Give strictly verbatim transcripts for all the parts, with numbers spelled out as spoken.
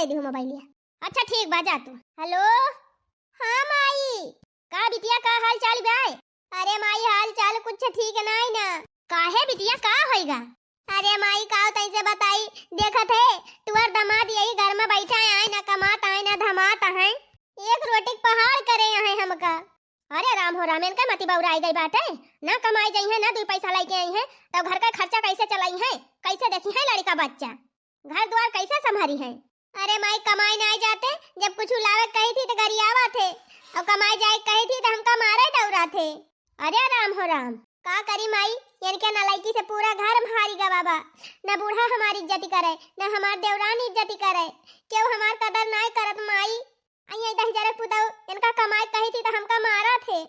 दे दिहु मोबाइलिया। अच्छा ठीक बा, जा तू। हेलो, हाँ माई। का बिटिया, का हाल चाल बा? अरे माई, हाल चाल कुछ ठीक नाई ना। काहे बिटिया, का होइगा? अरे माई, का तैसे बताई, देखत है तुअर दमाद यही घर में बैठा है, ना कमात है ना धमात है, एक रोटी के पहाड़ करे है हमका। अरे राम हो राम, इनका मति बौराई गई बाटे, ना कमाई जइहैं, ना दुई पैसा लइके अइहैं, तब घर का खर्चा कैसे चलइहैं, कैसे देखिहैं लड़िका बच्चा, घर द्वार कैसे संभारिहैं? अरे माई, कमाई नाई जाते, जब कुछ लावे कही थी तो गरियावा थे, और कमाई जाए कही थी तो हमका मारे दौरा थे। अरे राम हो राम, का करी माई, इनके नलायकी से पूरा घर भारी गवा बा। न बूढ़ा हमारी इज्जत करे, न हमार देवरान इज्जत करे, केहू हमार कदर नाई करत माई। अइया दहिजरे पुतऊ, इनका कमाई कही थी तो हमका मारा थे।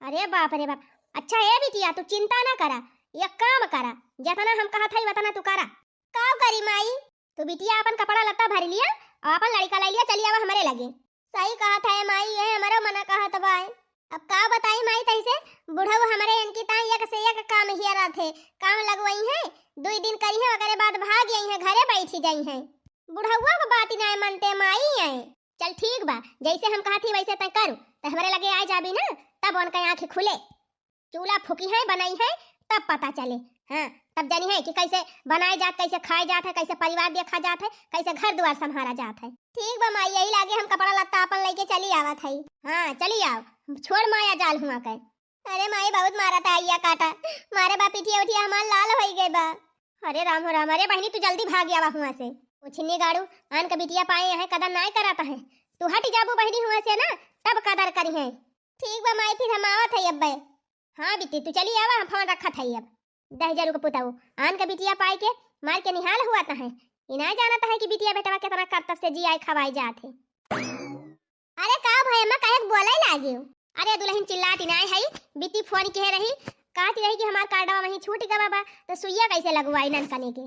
अरे बाप रे बाप। अच्छा ए बिटिया, तू चिंता ना करा, एक काम करा, जितना हम कहत हई उतना तू करा। का करी माई? तू बिटिया अपन कपड़ा लत्ता भर लिया और अपन लड़िका लै लिया, चली आवा हमरे लगे। सही कहत है माई, ये हमरो मना कहत बा। अब का बताई माई, तैसे बुढ़ऊ हमरे इनकी ताई एक से एक काम हियरा थे, काम लगवइहैं, दुई दिन करिहैं, ओकरे बाद भाग अइहैं, घरे बैठी जइहैं। बुढ़उआ के बात नाय मनते माई आए। चल ठीक बा, जैसे हम कहत ही वैसे तय करू, त हमरे लगे आए जाबी ना, तब उनका आँख खुले। चूल्हा फूकिहैं, बनइहैं, तब पता चले। हाँ, तब जनिहैं कि कैसे बनाए जात, कैसे खाए जात है, कैसे परिवार देखा जात है, कैसे घर दुआर संभारा जात है। ठीक बा माई, यही लागे हम कपड़ा लत्ता अपन लइके चली आवत हई। हाँ, चली आओ, छोड़ माया जाल हुआ के। अरे माई, बहुत मारा था आइया काटा, मारे बा पिठिया उठिया हमार लाल होई गए बा। अरे राम हो राम, अरे बहिनी तू जल्दी भाग आवा हुआ से। उछिन्नी गाड़ू, आन के बिटिया पाए हैं, कदर नाय कराता है। तू हट जाबू बहिनी हुआ से ना, तब कदर करिहैं। ठीक बा माई, फिर हम आवत है अब्बे। हाँ बिट्टी, तू चली आवा, हम फोन रखत है अब। दहिजरू के पुतऊ, आन के बिटिया पाए के मार के निहाल हुआ त है। ई ना जानत है कि बिटिया बेटवा कितना करतब से जियाए खवाए जात है। अरे का भय अम्मा, काहे के बोले लागियो? अरे दुलहिन चिल्लाती नाय है, बिट्टी फोन किहे रही, कहती रही कि हमार कार्डवा वहीं छूट गवा बा, तो सुइया कैसे लगवाई ननकने के?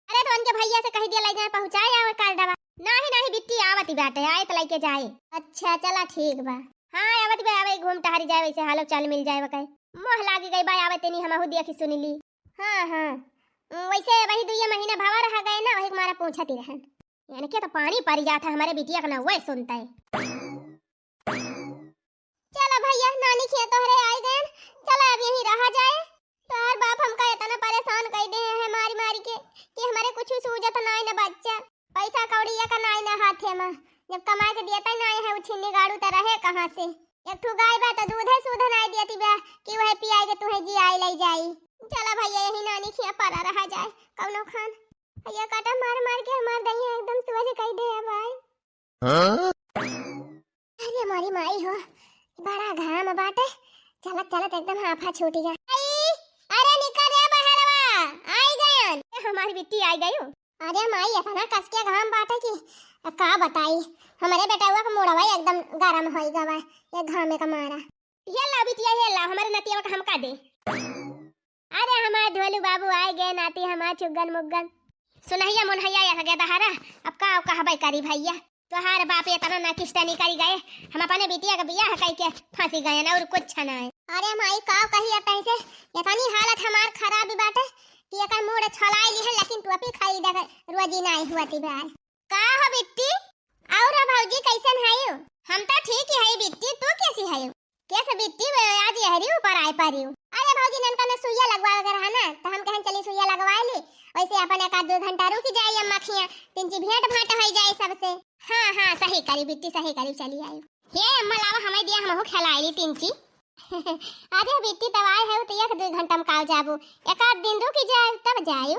अरे तो उनके भैया से कही दिया, ले जाए पहुँचाए आवे कार्डवा। नाही नाही बिट्टी आवती बाटे, आए तो लइके जाए। अच्छा चला ठीक बा। हाँ आवत बा, आवे घूम टहरी जाए, वैसे हालो चाल मिल जाए वकै। मोह लागी गई बा, आवे तेनी हमहू देखी सुनी ली। हाँ हाँ। उम, वैसे वही दुइया महीना भवा रहा गए ना, वही के मारा पूछती रहन। इनके तो पानी परी जात है, हमारे बिटिया का ना वह सुनता है। चला भैया, नानी खिया तोहरे आई गयन, चला अब यहीं रहा जाए। तोहर बाप हमका इतना परेशान कई दे हैं मारी मारी के कि हमारे कुछ सूझत नाई न बच्चा। पैसा कौड़ी या का नाई न हाथे में, जब कमाए के दिया तय नाई है, उछिन्नी गाड़ू त रहे कहाँ से? एक ठू गाय बा त दूधे सूध नाई दियती बा कि वह पियाई के तुहे जियाई ले जाई। चला भैया, यही नानी खिया परा रहा जाए कौनो खान। भैया काटा मार मार के हमार दहिया एकदम सुअज कई दे है भाई। हाँ? अरे मोरी माई हो, बड़ा घाम बाटे, चलत चलत एकदम हाफा छूटी गया। आई, अरे निकल रे बहरवा, आई गयन। ए, हमारी बिट्टी आई गई हो। अरे माई, इतना कस के घाम बाटे कि का बताई, हमारे बेटवा का मुड़वा एकदम गरम होई गवा ये घामे का मारा। ये ला बिटिया, ये ला, हमारे नतिया का हमका दे। अरे हमार ढोलू बाबू आए गए, नाती हमार चुग्गन मुग्गन। सुनहिया मुनहिया यह गे दहारा, अब का कहबै करी भैया, तोहार बाप इतना ना किस्ता निकल गए, हम अपने बिटिया का बियाह कई के फंसी गए ना, और कुछ ना है। अरे माई का कही अब तैसे, इतनी हालत हमार खराब बाटे कि एकर मूड़ छलाई ली है, लेकिन टोपी खरीदे के रोजी नाई हुआ ती बार। का हो बिट्टी? और हो भौजी, कैसन हयो? हम तो ठीक ही हई बिट्टी, तू कैसी हयो? कैसे बिट्टी, वो आज यहरी ऊपर आए पड़ी हूँ। अरे भौजी, ननका में सुइया लगवावे के रहा ना, तो हम कहन चली सुइया लगवाए ली, वैसे अपन एक आध दो घंटा रुक जाए अम्मा खिया, तिनची भेंट भांट हो जाए सबसे। हाँ हाँ, सही करी बिट्टी, सही करी, चली आई। हे अम्मा लावा, हमें दिया, हमहू खिलाई ली तिनची। अरे बिट्टी, तब आए है तो एक दो घंटा में काव जाबू, एक आध दिन रुक जाए तब जायू।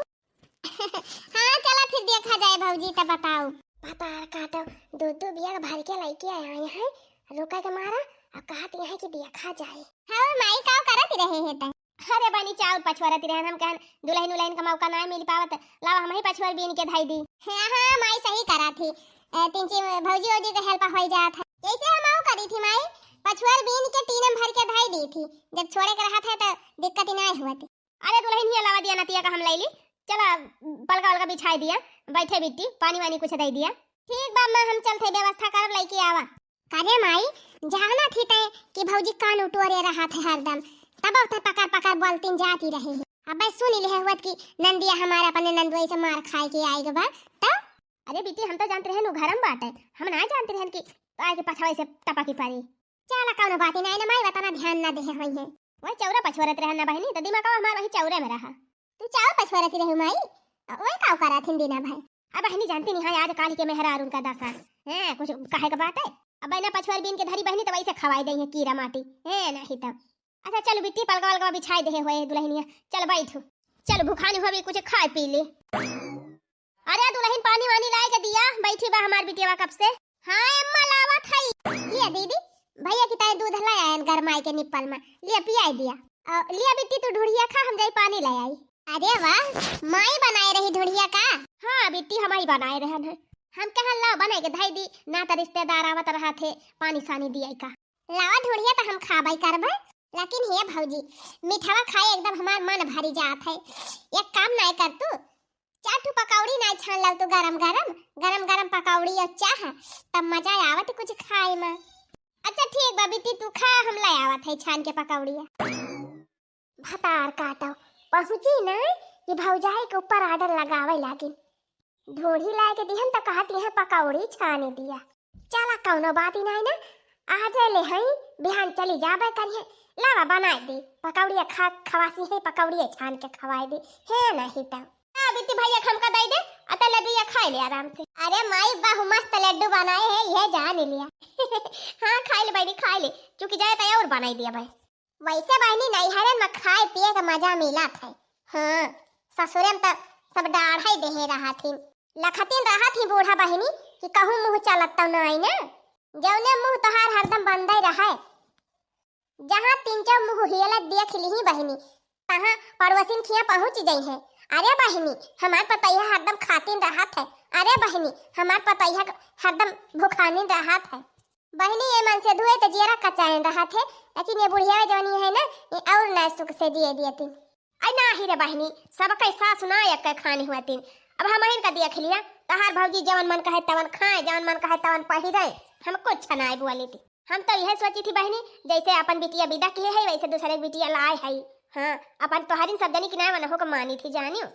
हाँ, चला फिर देखा जाए भौजी, तब बताओ। पतार काटो, दो दो बिया भर के लइके आए हैं, रुका के मारा, और कहत यहाँ कि देखा जाए। हाँ माई, का करत रहे हैं तै? अरे बनी, चाउर पछुआरत रहन, हम कहन दुलहिन उलहिन का मौका ना मिल पावत, लावा हम ही पछुआर बीन के धाई दी। हाँ हाँ माई, सही करा थी, ए, तिनची भौजी ओजी के हेल्प हो जात है। जैसे हम आओ करी थी माई, पछुआर बीन के टीनम भर के धाई दी थी, जब छोड़े के रहा था तो दिक्कत ही ना हुआ थी। अरे दुलहिन, हिया लावा दिया नतिया का हम लैली। चला, पलका वलका बिछाई दिया, बैठे बिट्टी, पानी वानी कुछ दे दिया। ठीक बा अम्मा, हम चलते व्यवस्था करब, लइके आवा। कारे माई, जाना थी तय कि भौजी कान उटोरे रहा थे हरदम, तब उठे पकड़ पकड़ बोलतीन जाती रही है। अब सुन ले हुआ कि नंदिया हमारे अपने नंदुआई से मार खाए के आई गवा, तो अरे बिट्टी, हम तो जानत रहेन उ घरम बाटे, हम नाहीं जानत रहेन कि आए के पछवा से टपकी परी। चला कौनो बात नाहीं ना माई, उतना ध्यान ना देहे होइहैं। वही चौरा पछोरत रहेन ना बहिनी, तो दिमागवा हमार वही चौरे में रहा। तू चौर पछोरत रहू माई, वही का करत हिन दिना भर? अब बहिनी जानती नहीं है आज काल के मेहरारून का दशा। हैं, कुछ कहे के बात है? अब बहिना पछोर बीन के धरी बहिनी तो वैसे खवाई देइहैं कीरा माटी। हैं, नहीं तो। अच्छा चल बिट्टी, पलकवा वलकवा बिछाई देहे होए दुलहिनिया, चल बैठू। चल भुखानी होबी, कुछ खाए पी ले। अरे दुलहिन, पानी वानी लाए के दिया, बैठी बा हमार बिटिया कब से। हाँ अम्मा, लावत हई। लिया दीदी, भैया की ताई दूध लाए आयन गरमाई के निप्पल में, लिया पियाई दिया। अ, लिया बिट्टी तू ढुढ़िया खा, हम जाई पानी ले आई। अरे वाह, माई बनाए रही ढुढ़िया का? हाँ बिट्टी, हम ही बनाए रहन है। हम कहन लाओ बनाए के धई दी, ना तो रिश्तेदार आवत रहा थे, पानी सानी दिया का। लावा ढुढ़िया तो हम खाबई करबे, लेकिन हे भौजी, मिठवा खाए एकदम हमार मन भरी जात है। एक काम नाय कर तू, चार ठो पकौड़ी नाय छान लाव तू गरम गरम, गरम गरम पकौड़ी और चाह, तब मजा आवत कुछ खाए में। अच्छा ठीक बा बिट्टी, तू खा, हम ले आवत है छान के पकौड़िया। भतार काटो, पहुँची ना कि भौजाई के ऊपर order लगावे लागिन। ढूंढी लाए के दिहन त कहत यहाँ पकौड़ी छाने दिया। चला कौनो बात ही नहीं ना, आज ले हई, बिहान चली जाबे करिए। लावा बनाए दे पकौड़िया, खा खवासी है पकौड़िया छान के खवाए दे। है नहीं तो आ बिट्टी भैया हमका दे दे, अतले दुइया खाए ले आराम से। अरे माई, बहु मस्त लड्डू बनाए है, यह जान लिया। हाँ खाए ले बहिनी, खाए ले, चूंकि जाए तो और बनाई दिया भाई। वैसे बहिनी नैहरन में खाए पिए के मजा मिलत है। हाँ, ससुरे में त सब डाढ़ाई देहे रहत ही, लखतिन रहत ही बूढ़ा बहिनी कि कहूँ मुँह चलत तो नाई ना, जौने मुँह तोहार हरदम बंदे रहे। जहाँ तीन चार मुँह हियलत देख लिही बहिनी, तहाँ पड़ोसिन खिया पहुँच जइहे। अरे बहिनी, हमार पतैया हरदम खातिन रहत है। अरे बहिनी, हमार पतैया हरदम भुखानिन रहत है। बहिनी, ये मन से धुए तो जियरा कचाइन रहत है, लेकिन ये बुढ़िया जौनी है ना, ये और ना सुख से जिए दियतिन। अरे नाही रे बहिनी, सबकै सास ना एक खानी हुआतिन। अब हमहिन का देख लिया, तहार भौजी जवन मन कहे तवन खाए, जवन मन कहे तवन पहिरे, हम कुछ नाय बोली थी। हम तो यह सोची थी बहिनी, जैसे अपन बिटिया विदा किए है, वैसे दूसरे के बिटिया लाए है। हाँ, अपन तोहरिन सब जनी की नाय वनहो को मानी थी जानियो।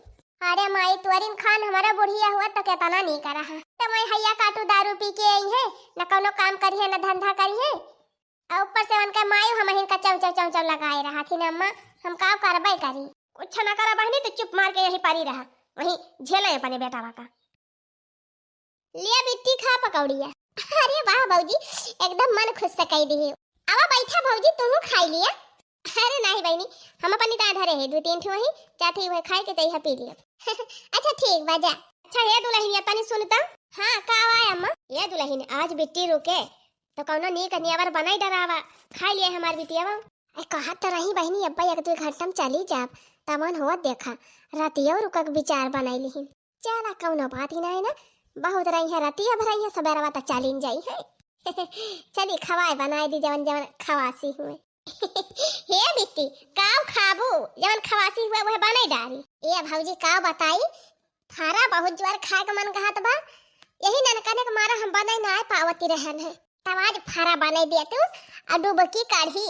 अरे माई, तोहरिन खान हमारा बुढ़िया हुआ तो केतना नीक रहा। तो मैं हैया काटू दारू पी के आई है, न कौनो काम करी है, न धंधा करी है। और ऊपर से उनका माई हमहिन का चौचौ चौचौ लगाए रहा थी ना अम्मा, हम का करबे करी। कुछ ना करा बहिनी, तो चुप मार के यही परी रहा, वहीं झेले अपने बेटावा का। लिया बिट्टी खा पकौड़िया। अरे वाह भौजी, एकदम मन खुश से कई दिही। आवा बैठा भौजी, तुहू खाई लिया। अरे नाही बहिनी, हम अपनी ता धरे है दो तीन ठो ही, चाहती हुए खाए के तैहा पी लिया। अच्छा ठीक बा जा। अच्छा हे दुलहिनिया तनी सुन त। हाँ का आवा अम्मा? ये दुलहिन आज बिट्टी रुके तो कौनो नीक नियावर बनाई डरावा, खाई लिया हमार बिटिया। ए कहत तो रही बहिनी अब्बा एक दो घंटा में चली जाब, तमन होत देखा रतिया रुकक विचार बनाई लिहिन। चला कौनो बात ही नहीं ना, बहुत रही है रतिया भर रही है, सबेरवा तो चलिन जाई है। चली खवाए बनाए दी जवन जवन खवासी हुए। हे बिट्टी, काव खाबू? जवन खवासी हुए वह बनाई डारी। ए भौजी काव बताई, फरा बहुत जोर खाए के मन कहत बा, यही ननकने के मारा हम बनाई ना पावती रहन है। तब आज फरा बनाई दिया तू, आ डुबकी काढ़ी।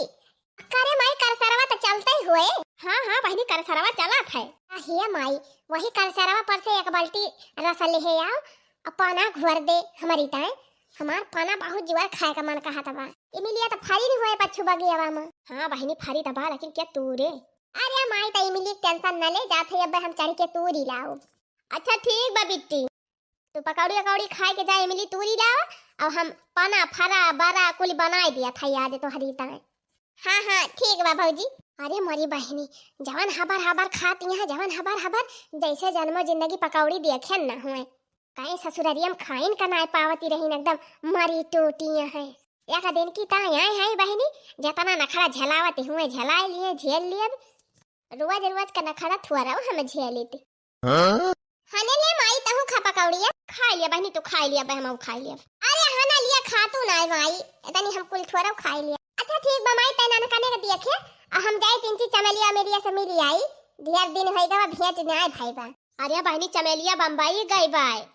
करे माई, करसरवा तो चलते ही हुए। हाँ हाँ बहिनी, करसरवा चलत है। आ हे माई, वही करसरवा पर से एक बाल्टी रस लेहे आओ, आ पाना घोर दे हमारी ताए। हमार पाना बहुत जुआर खाए का मन कहत बा। इमिलिया तो फरी नहीं हुए पच्छू बगियावा में। हाँ बहिनी, फरी तो बा, लेकिन क्या तू रे? अरे माई, तो इमिली के tension न ले, जात है अब हम चढ़ के तूरी लाओ। अच्छा ठीक बा बिट्टी, तू पकौड़ी वकौड़ी खाए के जा, इमिली तूरी लाओ, और हम पाना फरा बरा कुल बनाए दिया था आज तोहरी ताए। हाँ हाँ ठीक बा भौजी। अरे मोरी बहिनी, जवन हबर हबर खाती हैं, जवन हबर हबर, जैसे जन्मो जिंदगी पकौड़ी देखे न हुए। कहीं ससुररियम खाइन का नाय पावती रहीन, एकदम मरी टूटी हैं। एक दिन की ताई आए हैं बहिनी, जतना नखरा झेलावती हुए झेलाए लिए, झेल लिए। रोज रोज का नखरा थुअरऊ हम झेलित। हाँ? हने ले माई, तहू खा पकौड़िया। खाई लिया बहिनी, तू खाई लिया, बहमाऊ खाई लिया। अरे हना लिया, खा तू ना माई, इतनी हम कुल थोड़ा खाई लिया। अच्छा ठीक बा माई, तै ननकने के दिया खे, आ हम जाई तीन चीज चमेलिया मेरिया से मिली आई, ढेर दिन होई गवा भेंट ना आए भाई बा। अरे बहिनी, चमेलिया बम्बई गई बाय।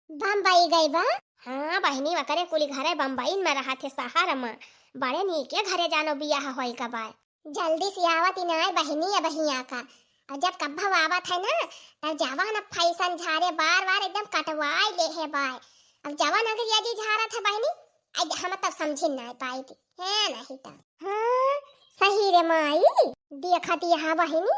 बम्बई गई बा? हाँ बहिनी, वकरे कुली घरे बम्बई में रहा थे, शहर में। बड़े नीके घरे जानो बियाह होई का बाय। जल्दी से आवत ही नाय बहिनी, अब हिया का। और जब कब्बो आवत है ना, तब जवन अब फैशन झारे बार बार एकदम कटवाई ले है बाय। अब जवन अंग्रेजी झारत है बहिनी, आज हम तब समझी ना पाई थी, है नहीं तो। हाँ, सही रे माई, देखत यहाँ बहिनी,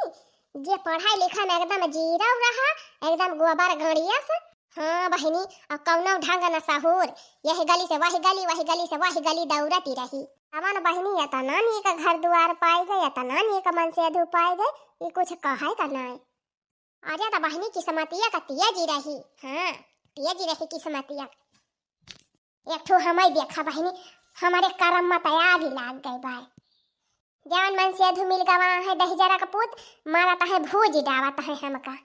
जे पढ़ाई लिखा में एकदम जीरो रहा, एकदम गोबर गड़िया से। हाँ बहिनी, अब कौनो ढंग न सहूर, यही गली से वही गली, वही गली से वही गली दौड़ती रही। अमन बहिनी एतना नीक घर दुआर पाई गए, एतना नीक मनसेधू पाई गए, कि कुछ कहे का नाय। अरे त बहिनी किस्मतिया का तेजी रही, हाँ, तेजी रही किस्मतिया। एक ठो हमई देखा बहिनी, हमरे करम में त आगी लाग गई बाय। जवन मनसेधू मिल गवा है दहिजरा का पूत, मारत है भूज डावत है हमका।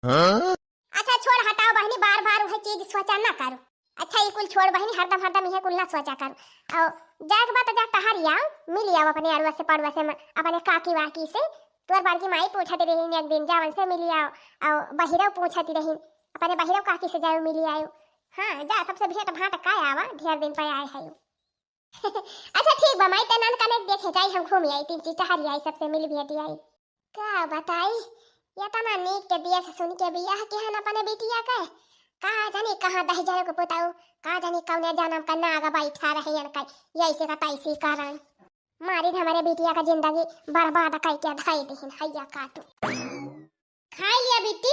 हाँ? अच्छा छोड़ हटाओ बहिनी, बार बार उहे चीज सोचा ना करो। अच्छा ई कुल छोड़ बहिनी, हरदम हरदम इहे कुल ना सोचा करो। और जाए के बाद जा टहर आओ, मिल आओ अपने अरुआ से पड़ुआ से, म-, अपने काकी वाकी से। तोर बड़की माई पूछत रही एक दिन, जावन से मिल आओ, और बहिरव पूछत रही, अपने बहिरव काकी से जाओ मिल आओ। हाँ जा सबसे भेंट भांट का आवा, ढेर दिन पे आए है। अच्छा ठीक बा माई, ते ननकने देखे जाई, हम घूम आई, तीन चीज टहरी आई, सबसे मिल भेटी आई। का बताई, एतना नीक के देख सुन के बियाह के हन अपने बिटिया के। का जानी कहाँ दहिजरो के पुताऊ, का जानी कौने जनम का नाग बैठा रहे इनका, ऐसे का तैसी कारण। मारिन हमरे बिटिया का जिंदगी बर्बाद कई के धई दिहिन हैया काटू। खाई लिया बिट्टी,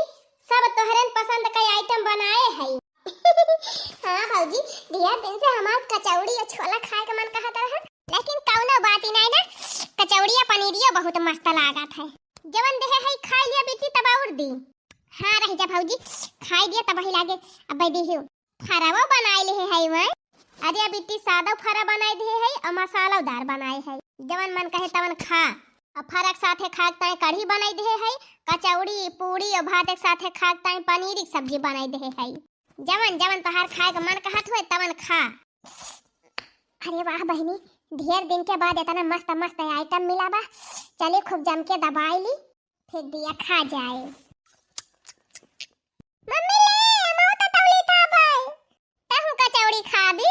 सब तोहरन पसंद का आइटम बनाए है। हाँ भौजी, ढेर दिन से हमार कचौड़ी और छोला खाए का मन कहत रहा, लेकिन कौनो बात ही नहीं ना, कचौड़िया पनीरियो बहुत मस्त लागत है। जवन देहे है खाई लिया बिट्टी, तब और दी। हाँ रह जा भौजी, खाई दिया तब ही लागे, अब दी हूँ। फरवो बनाए ले है वै। अरे बिट्टी सादो फरा बनाए दे है और मसालादार बनाए है, जवन मन कहे तवन खा। और फरा के साथे खाए के ताई कढ़ी बनाए दे है, कचौड़ी पूड़ी और भात के साथे खाए के ताई पनीर की सब्जी बनाए दे है। जवन जवन तोहार खाए के मन कहत हुए तवन खा। अरे वाह बहिनी, ढेर दिन के बाद इतना मस्त मस्त आइटम मिला बा, चली खूब जम के दबाई ली, फिर दिया खा जाए। मम्मी ले, हम तो तौली खाबै। तहू कचौड़ी खाबी?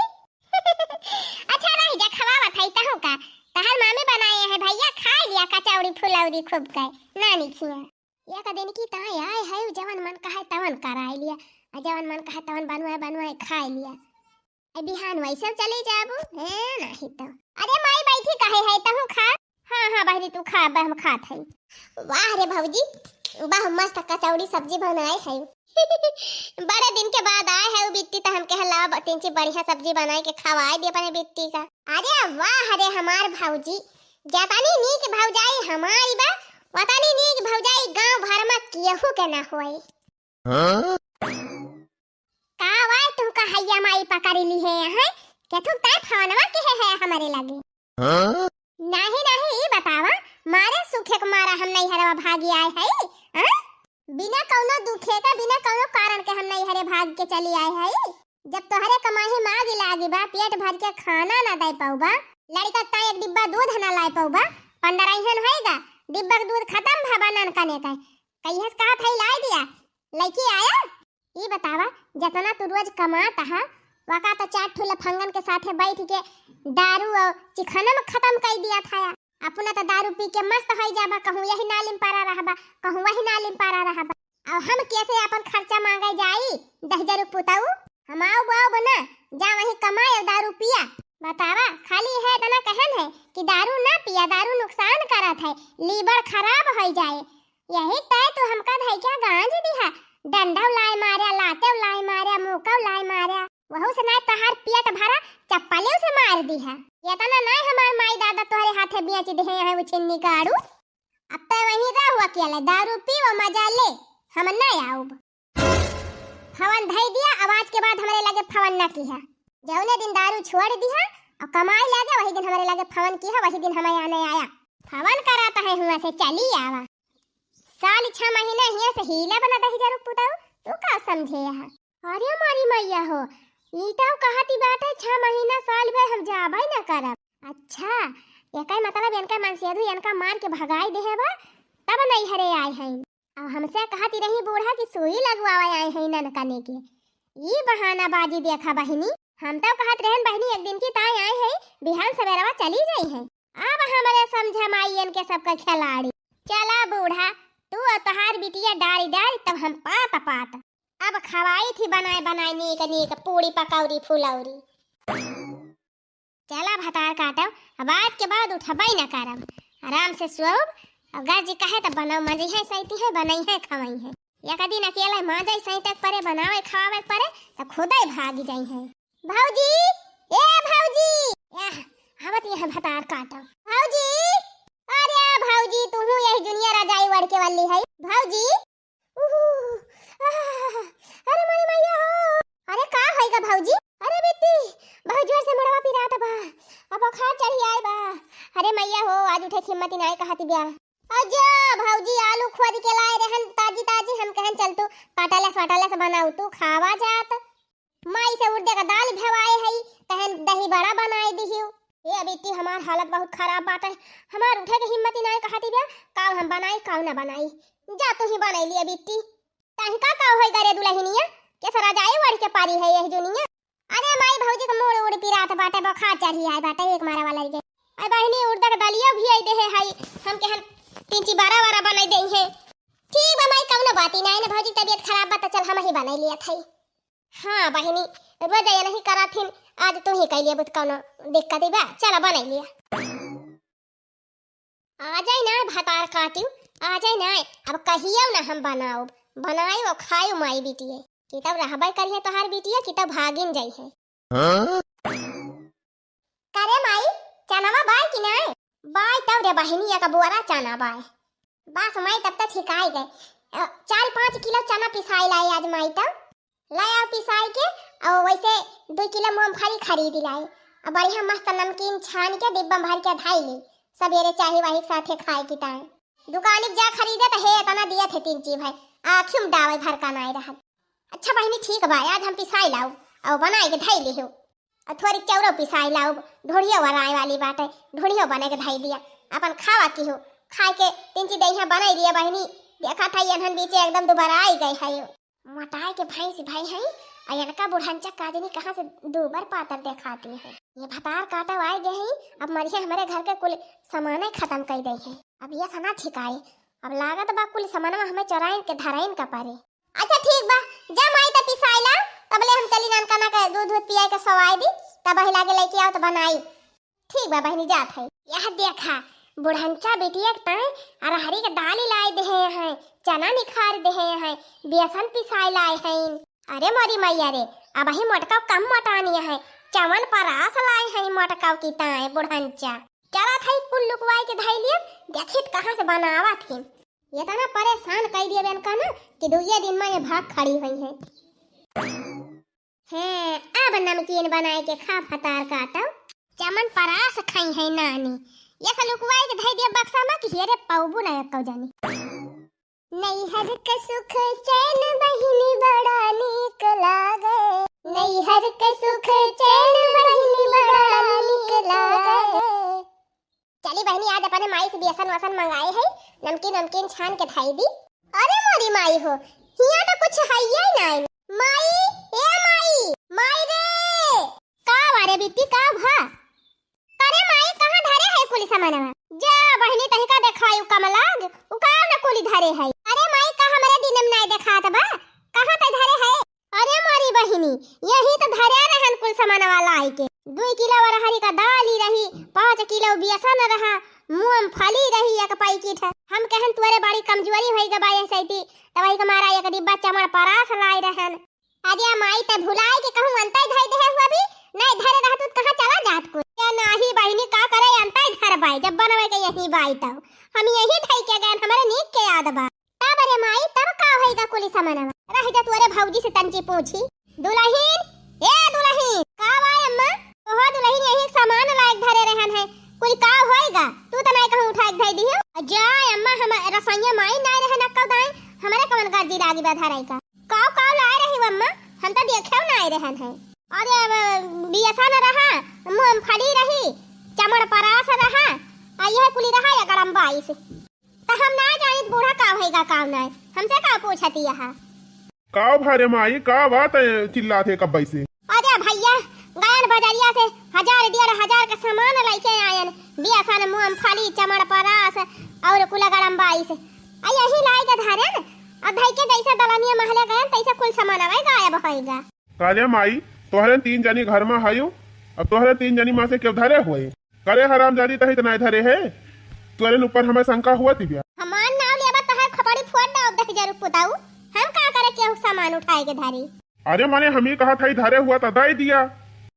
अच्छा रह जा, खवावत है तहू का। तहर मामी बनाए है भैया, खा लिया कचौड़ी फुलौरी खूब के। नानी खिया। एक दिन की ताई आए है, जवन मन कहे तवन कराए लिया, आ जवन मन कहे तवन बनवाए बनवाए खाए लिया। ए बिहान वैसे चली जाबू, है नहीं तो। अरे माई बैठी काहे है, तहू खा। हाँ, हाँ बहिनी तू खा, अब हम खात है। वाह रे भौजी, वाह मस्त कचौड़ी सब्जी बनाए है। बड़े दिन के बाद आए है उ बिट्टी, त हम कहे लाओ ब-, तिनची बढ़िया सब्जी बनाए के खवाए दे अपने बिट्टी का। अरे वाह रे हमार भौजी, जतनी नीक भौजाई हमारी बा, वतनी नीक भौजाई गांव भर में केहू के ना होए। हाँ? का वाय तू का हैया माई पकड़ ली है, हैं? के तू तय फोनवा के है, है हमारे लगे? हाँ? नहीं, नहीं, ई बतावा, मारे सुखे के मारा हम नैहरवा भागी आए है, हैं? बिना कौनो दुखे का, बिना कौनो कारण के हम नैहरे भाग के चली आए है। जब तोहरे कमाही मागी लागी बा, पेट भर के खाना ना दे पाउबा, लड़का ता एक डिब्बा दूध ना लाए पाउबा, पंद्रह इहन होएगा, डिब्बा के दूध खत्म भा बा ननकने का। कहियस कहा था लाए दिया, लड़की आया? ई बतावा, जतना तू रोज कमात हा, वका त चार ठो लफंगन के साथे बैठ के दारू और चिखना में खत्म कर दिया था। अपना त दारू पी के मस्त होई जाबा, कहूँ यही नाली में पड़ा रहबा, कहूँ वही नाली में पड़ा रहबा। और हम कैसे अपन खर्चा मांगे जाई? दहिजरू पुताऊ, हम आओ बाओ बना, जा वही कमाए और दारू पिया। बतावा, खाली है इतना कहन है कि दारू ना पिया, दारू नुकसान करत है, लीवर खराब होई जाए। यही तय तू हमका धई के गांज दिहा, डंडा लाए मारा, लाते लाए मारा, मुका लाए मारा, वहू से ना तहार पेट भरा, चप्पले से मार दिहा। इतना ना हमार माई दादा तोहरे हाथे बेच दिहे हैं उछिन्नी गाड़ू। अब तो वहीं रहो अकेले, दारू पीओ, मजा ले, हम ना आउब। फवन धई दिया, अब आज के बाद हमरे लगे फवन ना किहा। जौने दिन दारू छोड़ दिहा और कमाए लगे, वही दिन हमरे लगे फवन किहा, वही दिन हमें आने आया। फवन कराता है हुआ से, चली आवा। साल छह महीना हिया से हीला बना दहिजरू पुताऊ, तू का समझे यहाँ? अरे मोरी मैया हो, ई तो कहती बाटे छह महीना साल भर हम जाबे ना करब। अच्छा, एकर मतलब इनका मनसेधू इनका मार के भगाई देहे बा, तब नैहरे आए हैं। अब हमसे कहती रही बूढ़ा कि सुई लगवावे आए हैं ननकने के। ई बहानाबाजी देखा बहिनी, हम तो कहत रहन बहिनी एक दिन की ताई आए हैं, बिहान सवेरवा चली जाई हैं। अब हमरे समझ में आई इनके सबका खिलाड़ी। चला बूढ़ा, तू अउर तोहार बिटिया डारी डारी, तब हम पात पात। अब खवाई थी बनाए बनाए नीक नीक पूड़ी पकौड़ी फुलौरी। चला भतार काटब, अब आज के बाद उठबई न करब, आराम से सोउब। अगर जी कहे त बनउ, मजिहैं सैतिहैं, बनइहैं खवइहैं। एक दिन अकेले माजइ सैतक परे, बनावइ खवावइ परे, त खुदइ भागि जइहैं। भौजी, ए भौजी, आह, आवत यह भतार काटब। भौजी, अरे भौजी, तुहूँ यही जुनिया रजाई ओढ़ के वाली है भौजी। उहू, आह, अरे मोरी मैया हो। अरे का होइगा भौजी? अरे बिट्टी, बहुत जोर से मुड़वा पिरात बा। अब बुखार चढ़ी आए बा। अरे मैया हो, आज उठे के हिम्मत ही नाय कहती ब्या। अजा भौजी, आलू खोद के लाए रहन ताजी ताजी, हम कहन चल तू पाटाला साटाला से बनाऊ, तू खावा जात। माई से उड़दे का दाल भेवाए हई, कहन दही बड़ा बनाए दिहियो। ए बिट्टी, हमार हालत बहुत खराब बाटे, हमार उठे के हिम्मत ही नाय कहती ब्या, काव हम बनाई, काव ना बनाई। जा तू ही बनाई लिया बिट्टी। तहिका का होई गरे दुलहिनिया, के सरा जाए ओढ़ के पारी है यही जुनिया। अरे माई भौजी के मूड़ उड़ पिरात बाटे, बुखार चढ़ी आए बाटे, एक मारा वाला के। अरे बहिनी उड़दा के दलिया भी आई देहे हई, हम केहन तिंची बारा वारा बनाई देई है। ठीक बा माई, कौनो बात ही ना है ना भौजी, तबियत खराब बा त चल हम ही बनाई लिया थाई। हाँ बहिनी, रोज ये नहीं करा थिन, आज तू ही कैलिया बुत कौनो दिक्कत ही बा, चला बनाई लिया। आ जाई ना भतार काटियो, आ जाई ना। अब कहियो ना हम बनाओ, बनाई वो खायो माई बिटिये, कि तब रहबे करिए तोहार बिटिये, कि तब भागिन जाई है। हाँ? करे माई, चनवा बाय कि नाय? बाय तब रे बहिनी, एक बोरा चना बाय। बस माई, तब तक ठिकाई गए। अ, चार पाँच किलो चना पिसाई लाई आज माई तब। लाई आओ पिसाई के, और वैसे दो किलो मूंगफली खरीद लाई, और बढ़िया मस्त नमकीन छान के डिब्बा में भर के धाई ली, सबेरे चाही वाही के साथे खाए की ताए। दुकानी पे जा खरीदे तो हे इतना दिया थे तीन चीज है, आँखी में डावे भर का नाई रहल। अच्छा बहिनी ठीक बा, आज हम पिसाई लाऊ और बनाए के धाई ली हो। और थोड़ी चौरो पिसाई लाऊ, ढोढ़ियो वराए वाली बाटे, ढोढ़ियो बने के धाई दिया, अपन खावा की हो, खाए के तीन चीज दहिया बनाई दिया बहिनी। देखा था ये बीचे एकदम दुबारा आई गई है। मोटाई के भैंस भाई हैं, आ इनका बुढ़ंचा काजनी कहाँ से दूबर पातर देखाती हैं। ये भतार काटव आए गए हैं, अब मरिए हमरे घर के कुल सामाने खत्म कर दे हैं। अब ये सना ठिकाए, अब लागत बा कुल सामानवा हमें चोराइन के धराइन का परे। अच्छा ठीक बा, जा माई त पिसाई ला, तबले हम चली नानकना के दूध दूध पियाए के सवाई दी, तब वही लागे लेके आओ तो बनाई। ठीक बा बहिनी, जात है। यह देखा, बुढ़ंचा बिटिया के ताई अरहरी के दाली लाए देहे हैं, चना निखार देहे हैं, बेसन पिसाए लाए हैं। अरे मोरी मैया रे, अबही मोटका कम मोटानी है, चवन परास लाए हैं मोटका की ताई बुढ़ंचा। चला था कुल लुकवाई के धाई लिए, देखित कहाँ से बनावत हैं। इतना परेशान कई दिए बेन का ना कि दुइये दिन में ये भाग खड़ी हुई है। हैं, अब नमकीन बनाए के खा भतार काटो। चमन परास खाई है नानी। ये सब लुकवाई के धई दिया बक्सा में कि हेरे पाउबू ना एको जानी। नैहर के सुख चैन बहिनी बड़ा नीक लागे। नैहर के सुख चैन बहिनी बड़ा नीक लागे। चली बहिनी, आज अपने माई से बेसन वसन मंगाए है, नमकीन नमकीन छान के धाई दी। अरे मोरी माई हो, हिया तो कुछ है ही नहीं। माई, ए माई, माई रे। का बारे बिट्टी, का भा? अरे माई, कहाँ धरे है कुली सामानवा? जा बहिनी, तहिका देखाई उ कमलाग, उ का न कुली धरे है। अरे माई, का हमरे दिन में नहीं देखात बा? कहाँ ते धरे है? अरे मोरी बहिनी, यही तो धरे रहन कुल सामानवा लाई के। दुई किलो अरहरी का दाली रही, पाँच किलो बेसन रहा, मूंगफली रही एक पैकेट। हम कहन तोरे बड़ी कमजोरी होई गबा यह सैती, तब वही के मारा एक डिब्बा चमड़ परास लाई रहन। अरे माई, ते भुलाई के कहूँ अंतई धई देहे हुआ भी, नहीं धरे रहतू त कहाँ चला जात कुल। या नाही बहिनी, का करे अंतई धर बाई, जब बनवे के यही बाई तब हम यही धई के गए, हमरे नीक के याद बा। तब रे माई, तब का होइगा कुली समनवा? रह जा तोरे भौजी से तंची पूछी। दुलहिन, ए दुलहिन, का बा अम्मा? ओहो दुलहिन, यही सामान लायक धरे रहन है, कुली का होइगा? तू त नाय कहूँ उठाए के धई दियो। जा अम्मा, हम रसोइया माई नाय रहन अक्का दाई, हमरे कवन गर्जी लागी बा धरे का? काव काव लाए रही अम्मा, हम त देखेव नाय रहन है। अरे अब बेसन रहा, मूंगफली रही, चमड़ परास रहा, आ यह कुली रहा या गरम बाईस। त हम ना जानित बूढ़ा का होइगा, का नाय, हमसे का पूछती यहाँ? का भा रे माई, का बात है चिल्लात है कब्बे से? अरे भैया, गयन बजरिया से हजार डेढ़ हजार के सामान लइके आयन, बेसन, मूंगफली, चमड़ परास और कुल गरम बाईस। आ यही लाए के धरे न, अब धई के जैसे दलनिया महले गए, तैसे कुल सामान आवे गायब होइगा। काले माई, तोहरे तीन जनी घर में हयू, अब तोहरे तीन जनी में से केव धरे हुए? करे हरामजादी, तही त नाय धरे है। तोहरे ऊपर हमें शंका हुआ तिबिया। हमार नाव लेबा तोहर खोपड़ी फोड़ दे, देख जरूर पुताऊ। हम का करे केहू सामान उठाए के धरी? अरे माने हम ही कहा था धरे हुआ त दे दिया।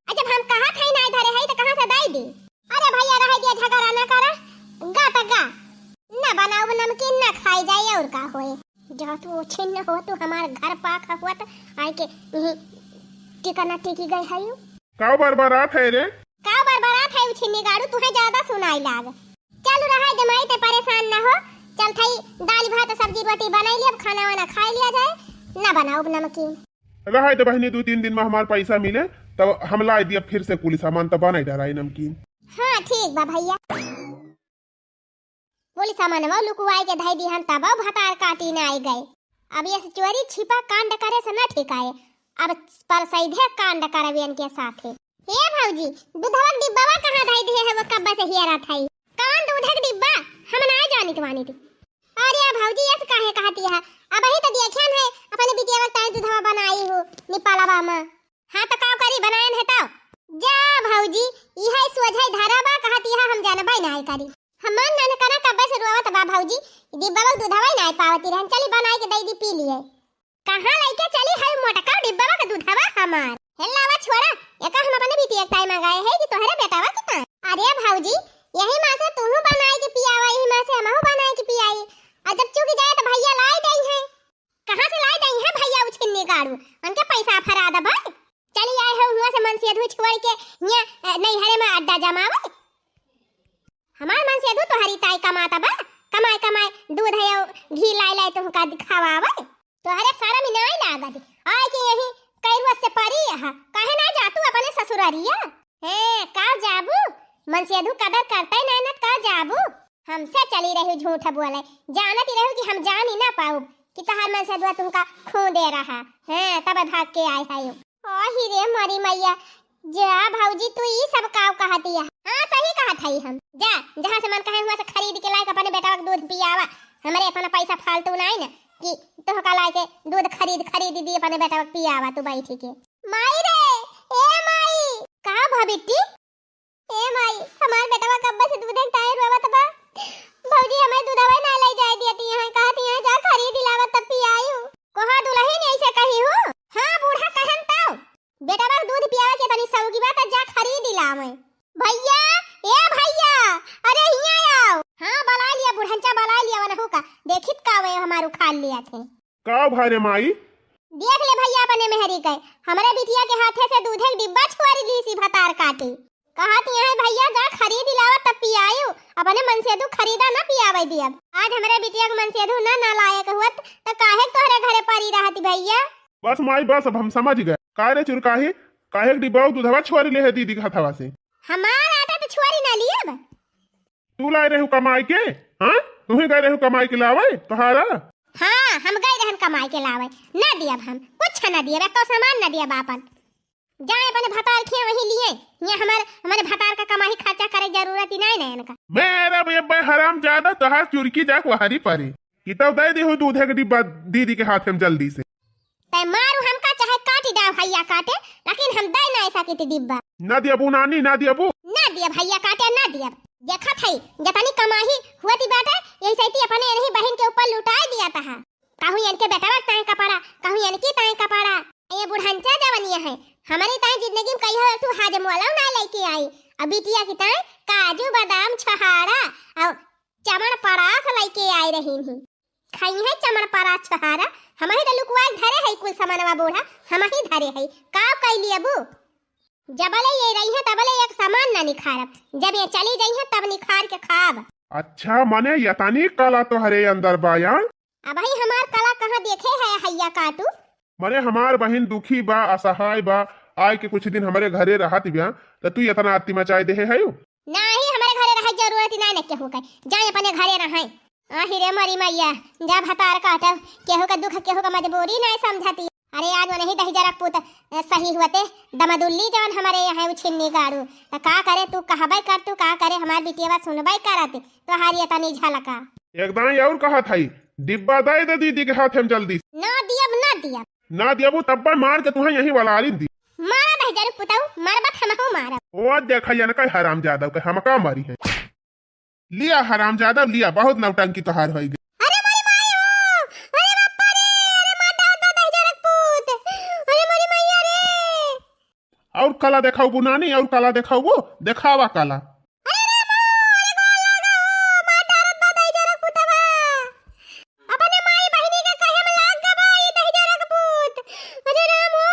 अच्छा, हम कहा था नाय धरे है त कहाँ से दे दी? अरे भैया, रह दिया, झगड़ा ना करा, गा त गा, ना बनाउब नमकीन ना खाई जाए, और का होए। जा तू उछिन्न हो, तू हमार घर पाक हुआ त आए के यही टिका ना टिकी गए है यू। का बरबरात है रे? का बरबरात है उछिन्नी गाड़ू, तुहे ज्यादा सुनाई लाग। चल रहा दे माई, ते परेशान ना हो, चल थई दाल भात सब्जी रोटी बनाई लिया, खाना वाना खाई लिया जाए, ना बनाउब नमकीन। रहा दे बहिनी, दो तीन दिन में हमार पैसा मिले तब हम लाई दिया फिर से कुल सामान, तब बनाई डराई नमकीन। हाँ ठीक बा भैया। कुल सामानवा लुकुवाई के धई दिहन, तबो भतार काटी ना आई गए। अब ये चोरी छिपा कांड करे से ना ठिकाए, अब परसैधे कांड करबियन के साथे। हे भौजी, दूधवा के डिब्बावा कहाँ धई दिहे है, वो कब्बा से हियरा थाई। कौन दूध के डिब्बा? हम ना जानित वानित। अरे भौजी, यस काहे कहती है? अब ही तो देखियन है, अपने बिटिया के ताई दूधवा बनाई हो, निपालवा में। हाँ, तो का करी, बनायन है तो? जा भौजी, इहे सोझाई धरा बा, कहत इहे हम जानबे नाय करी। हमार ननकना कब्बे से रोवत बा भौजी, डिब्बा में दूधवा ही नाय पावती रहन, चली बनाई के दई दी, पी लिए। कहाँ लइके चली है मोटका डिब्बा के दूधवा हमार? हे लावा छोड़ा, एका हम अपने बिटिया के ताई मंगाए है कि तोहरे बेटावा के ताई? अरे भौजी, यही माँ से तूहू बनाई के पियावा, यही माँ से हमहू बनाई के पियाई। और जब चुक जाए तो भैया लाई दई है। कहाँ से लाई दई है भैया उछिन्नी गाड़ू? उनके पैसा फरा दबा। चली आए हो हुआँ से मनसेधू छोड़ के हियाँ, अ, नैहरे में अड्डा जमावे। हमार मनसेधू तोहरी ताई कमाता बा, कमाए कमाए दूध है घी लाई लाई तुमका दिखावावे। तोहरे शरम नाई लागत, आए के यही कैरुआ से परी है, काहे ना जा तू अपने ससुररिया? हैं, का जाबू? मनसेधू कदर करते ना न का जाबू? हमसे चली रही झूठ बोले, जानत ही रहू कि हम जान ही ना पाउब कि तहार मनसेधुआ तुमका खून दे रहा। हैं, तब भाग के आए है। ओ ही रे मोरी मैया, जा भौजी, तू ई सब काव कहत हिया? हाँ, सही कहत हई हम। जा, जहाँ से मन कहे हुआँ से खरीद के लाइके अपने बेटवा के दूध पियावा। हमरे इतना पैसा फालतू नाई न कि तोहका लाइके दूध खरीद, खरीद दी अपने बेटवा के पियावा तू बैठी के। माई रे, ए माई। का भा बिट्टी? ए माई, हमार बेटवा कब्बे से दूधे के ताई रोवत बा। भौजी, हमें दूधवा ना ले जाए दियती हैं, कहती हैं, "जा खरीद लावा तब पियायू।" कोहा दुलहिन ऐसे कही हूँ? हाँ, बूढ़ा कहन तौ। बेटवा के दूध पियावे के तनी सौगी बा, त जा खरीद लावे। भैया, ए भैया, अरे हियाँ आओ। हाँ, बला लिया बुढ़ंचा, बला लिया वनहू का, देखित का वे हमार उखाड़ लिया थे। का भा रे माई? देख ले भैया अपने मेहरी के, हमरे बिटिया के हाथे से दूधे के डिब्बा छोरी लीसी भतार काटी। कहत यहाँ भैया जा खरीद लावा तब पियायू, अपने मनसेधू खरीदा ना पियावे दियब। आज हमरे बिटिया के मनसेधू ना नालायक हुअत त काहे के तोहरे घरे परी रहत भैया? बस माई बस, अब हम समझ गए। का रे चुरकाही, काहे के डिब्बा दूधवा छोरी ले है दीदी के हथवा से? हमार आटा तो छोरी ना लियब। तू लाए रहू कमाई के? हाँ, तू ही गए रहू कमाई के लावे तोहारा? हाँ, हम गए रहन कमाई के लावे। ना दियब हम, कुछ ना दियब, एको सामान ना दियब आपन। जाए अपने भतार खिया वहीं लिए, यहाँ हमार, हमारे भतार का कमाई खर्चा करे जरूरत ही नहीं ना इनका। मेरा बेबे हराम ज्यादा तोहार चुरकी जाक वहारी परी। कि तब दे देहु दूधे के डिब्बा दीदी के हाथ में जल्दी से। तै मारू हमका चाहे काटी डाव भैया काटे, लेकिन हम दे ना ऐसा कित डिब्बा। ना दियबू नानी, ना दियबू। ना दियब भैया काटे, ना दियब। देखत है, जतनी कमाही हुअती बाटे, यही सैती अपने इन्हीं बहिन के ऊपर लुटाए दिया तहा। कहूँ इनके बेटवा के ताई कपड़ा, कहूँ इनकी ताई कपड़ा। ये बुढ़ंचा जवनिया है, हमारी ताई जिंदगी में कहियो एक ठो हाजमोला ना लेके आई। अब बिटिया की ताई काजू, बादाम, छोहाड़ा और चमन परास लेके आए रही ही। खाई है चमन परास छोहाड़ा, हम ही तो लुकवा के धरे है कुल सामानवा बूढ़ा, हम ही धरे है। का कैली अबू? जबले ये रही है तबले एक सामान ना निखारब, जब ये चली जाई है तब निखार के खाब। अच्छा, मने यतानी कला तोहरे अंदर बा यार? अबही हमार कला कहाँ देखे है हैया काटू? मने हमार बहिन दुखी बा, असहाय बा, आए के कुछ दिन हमरे घरे रहत बिया, त तू यतना आत्ती मचाए देहे है? नाही, हमरे घरे रहे जरूरत ही नाही न केहू के, जाए अपने घरे रहे। आही रे मरी मैया, जा भतार काटब, केहू के दुख, केहू के मजबूरी नाही समझती। अरे आज वनही दही जरक पूत, अ, सही हुअते, दमदुल्ली जवन हमरे यहाँ उछिन्नी गाड़ू। त का करे तू कहबे कर, तू का करे हमार बिटिया सुनबे करत, तोहारी यतनी झलका। एकदम और कहत हई, डिब्बा दे दे दीदी के हाथ में जल्दी। ना दियब, ना दियब। ना दियबू तब्बे मार के तुहें यहीं वाला आलिन दी। मारा दहिजर पुतऊ, मारबा त हमहू मारब। ओ देखा यनका हरामजादा के हमका मारी है। लिया हरामजादा, लिया, बहुत नौटंकी तोहार होई गई। अरे मोरी माई हो, अरे बापा रे, अरे मार डारत बा दहिजरक पूत, अरे मोरी मैया रे। और कला देखाउबू नानी, और कला देखाउबू, देखावा कला। अरे रामो, अरे गोला गो, मार डारत बा दहिजरक पुतवा। अपने माई बहिनी के कहे में लाग गवा ई दहिजरक पूत। अरे रामो।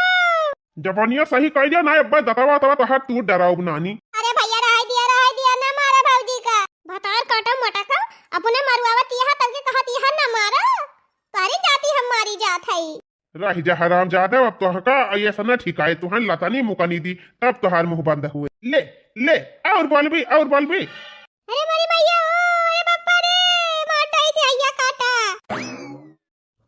जबानिया सही कह दिया ना, अब्बे दतवा तवा तोहार तू डराउब नानी। अरे भैया रहाई दिया, रहाई दिया, ना मारा भौजी का। भतार काटा मोटा का, अपने मरुआवत यहा तब के कहत यहा ना मारा। तारी जाती हम मारी जात है। रह जा हरामजादा, अब तोहका ऐसा ना ठिकाए, तुहन लतानी मुकानी दी, तब तोहार मुंह बंद हुए। ले, ले, और बोलबी, और बोलबी। अरे मोरी मैया हो, अरे बापा रे, मार डारी से आइया काटा।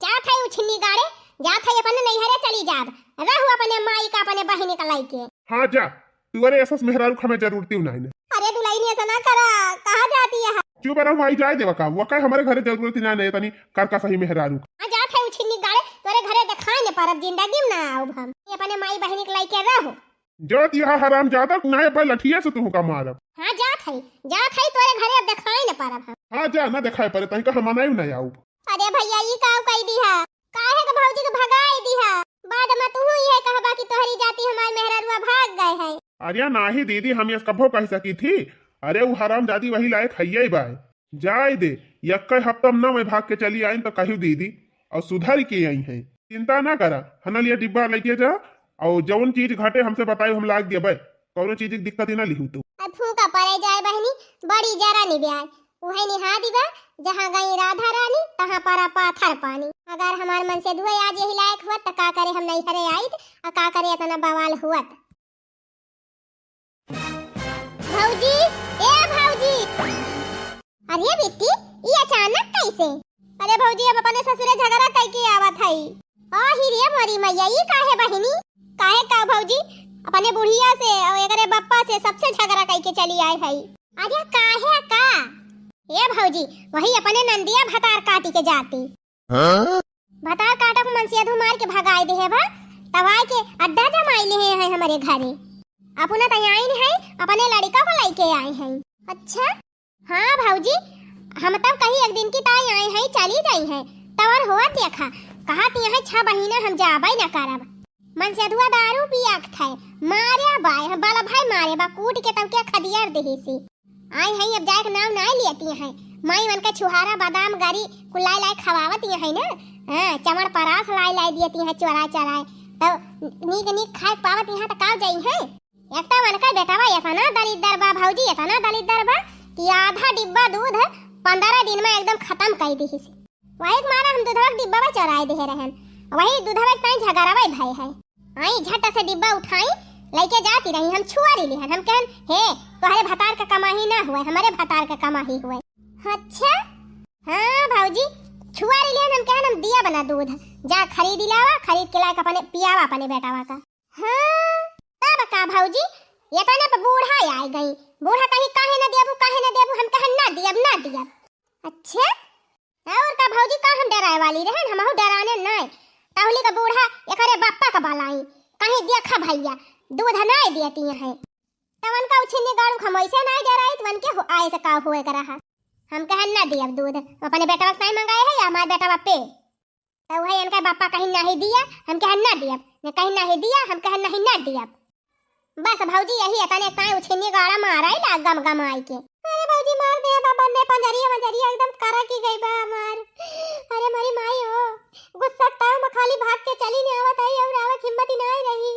जात है उछिन्नी गाड़े, जात है अपने नैहरे चली जाब, रहू अपने माई का, अपने बहिनी का लइके। हाँ जा, तुअरे ऐसा मेहरारू हमें जरूरती नहीं ने। अरे दुलहिन ऐसा ना करा, कहाँ जाती है? चुप रहो माई, जाए देवा का, वो का हमारे घरे जरूरत ही ना नहीं, तनी कर का सही मेहरारू। हाँ जात है उछिन्नी गाड़े, तोरे घरे देखाई न परब, जिंदगी में ना आउब हम। अपने माई बहिनी के लइके रहो। जात यहाँ हरामजादा, ना अब्बे लठिया से तुहका मारब। हाँ जात है, जात है तोरे घरे अब देखाई न परब हम। हाँ जा, ना देखाए परे, तहीं का हम नहीं ना आउब। अरे भैया, ई काउ कई दिहा? काहे के भौजी के भगाई दिहा? बाद में तुहू इहे कहबा कि तोहरी जाती हमार मेहररुआ भाग गए है। अरे नाही दीदी, हम ये कभो कह सकी थी? अरे उ हरामजादी वही लायक हइये बाय। जाए दे, यक्के हफ्ता में ना मैं भाग के चली आइन तो कहियो दीदी, और सुधर के आई है। चिंता ना करा, हनल ये डिब्बा लेके जा, और जौन चीज घटे हमसे बताई, हम लाग देबे, कौनो चीज की दिक्कत ही ना लिहू तू। अब फूका परे जाए बहनी, बड़ी जरा निब्याय। उहे निहा दिबा, जहाँ गई राधा रानी, तहाँ परा पाथर पानी। अगर हमार मनसेधुआ आज यही लायक हुअत, त का करे हम नैहरे आइत, आ का करे इतना बवाल हुअत। भौजी, ए भौजी। अरे बिट्टी, ई अचानक कैसे? अरे भौजी, अब अपने ससुरे झगड़ा कई के आवत हई। ओ ही रे मोरी मैया, ई काहे बहिनी? काहे का भौजी? अपने बुढ़िया से और एकरे बप्पा से सबसे झगड़ा कई के चली आए हई। अरे काहे का? ए भौजी, वही अपने नंदिया भतार काटी के जाती। हाँ? भतार काटा को मनसेधु मार के भगाए दे है बा, तब आए के अड्डा जमाई ले है हमरे घरे। अपना त आइन है, अपने लड़का को लेके आए हैं। अच्छा? हाँ भौजी, हम तब कही एक दिन की ताई आए हैं, चली गई हैं, तब और हुआ देखा, कहा ती है छह महीना हम जाबे न करब। मनसेधुआ दारू पिया के थे, मारे बाय, हम बड़ा भाई मारे बा, कूट के तब के खदियार देहे से। आई है, अब जाए के नाम नाय लेती है। माई मन के छुहारा, बादाम, गरी, कुल लाए लाए खवावत है ना। हाँ, चमड़ परास लाए लाए देती है, चोराए चोराए। तो नीक नीक खाए के पावत यहाँ तो का जाई है। एक तो मन का बेटवा इतना दलिद्दर बा भौजी, इतना दलिद्दर बा कि आधा डिब्बा दूध पन्द्रह दिन में एकदम खत्म कर दी से। वही के मारा हम दूधवा के डिब्बा चोराए दे रहन, वही दूधवा के ताई झगड़ावे भय है। आई झट से डिब्बा उठाई, लेके जाती रही, हम छुआरी लिहन, हम कहन, "हे, तोहरे भतार का कमाही ना हुए, हमारे भतार का कमाही हुए।" अच्छा? हाँ भौजी, छुआरी लिहन, हम कहन, "हम दिया बना दूध, जा खरीद लावा, खरीद के लाके अपने पियावा अपने बेटावा का।" हाँ, तब का भौजी, ये तो ना बूढ़ा आ गई, बूढ़ा कहीं, "काहे ना देबू, काहे ना देबू?" हम कहन, "ना दियब, ना दियब।" अच्छा? और का भौजी, का हम डराए वाली रहन, हमहू डराने नाय। तहुली का बूढ़ा एकरे बापा का बलाई, कहीं देखा भैया, दूध नाय देती है। तब उनका उछिन्नी गाड़ू हम ऐसे नाय डराई, तो उनके हो-, आए से का हुए का रहा। हम कहन ना दियब दूध, अपने बेटवा के नाय मंगाए है या हमारे बेटवा पे। तो वही इनका बापा कहीं नहीं दिया, हम कहन ना दियब, ने कहीं नहीं दिया, हम कहन नहीं ना दियब। बस भौजी, यही इतने ताई उछिन्नी गाड़ा मारा ही ला गम गम आई के। अरे भौजी, मार दे बाबा ने पंजरिया वंजरिया एकदम करा की गई बा हमार। अरे मोरी माई हो, गुस्सा ताव में खाली भाग के चली ने आवत आई और आवत हिम्मत ही ना आई रही।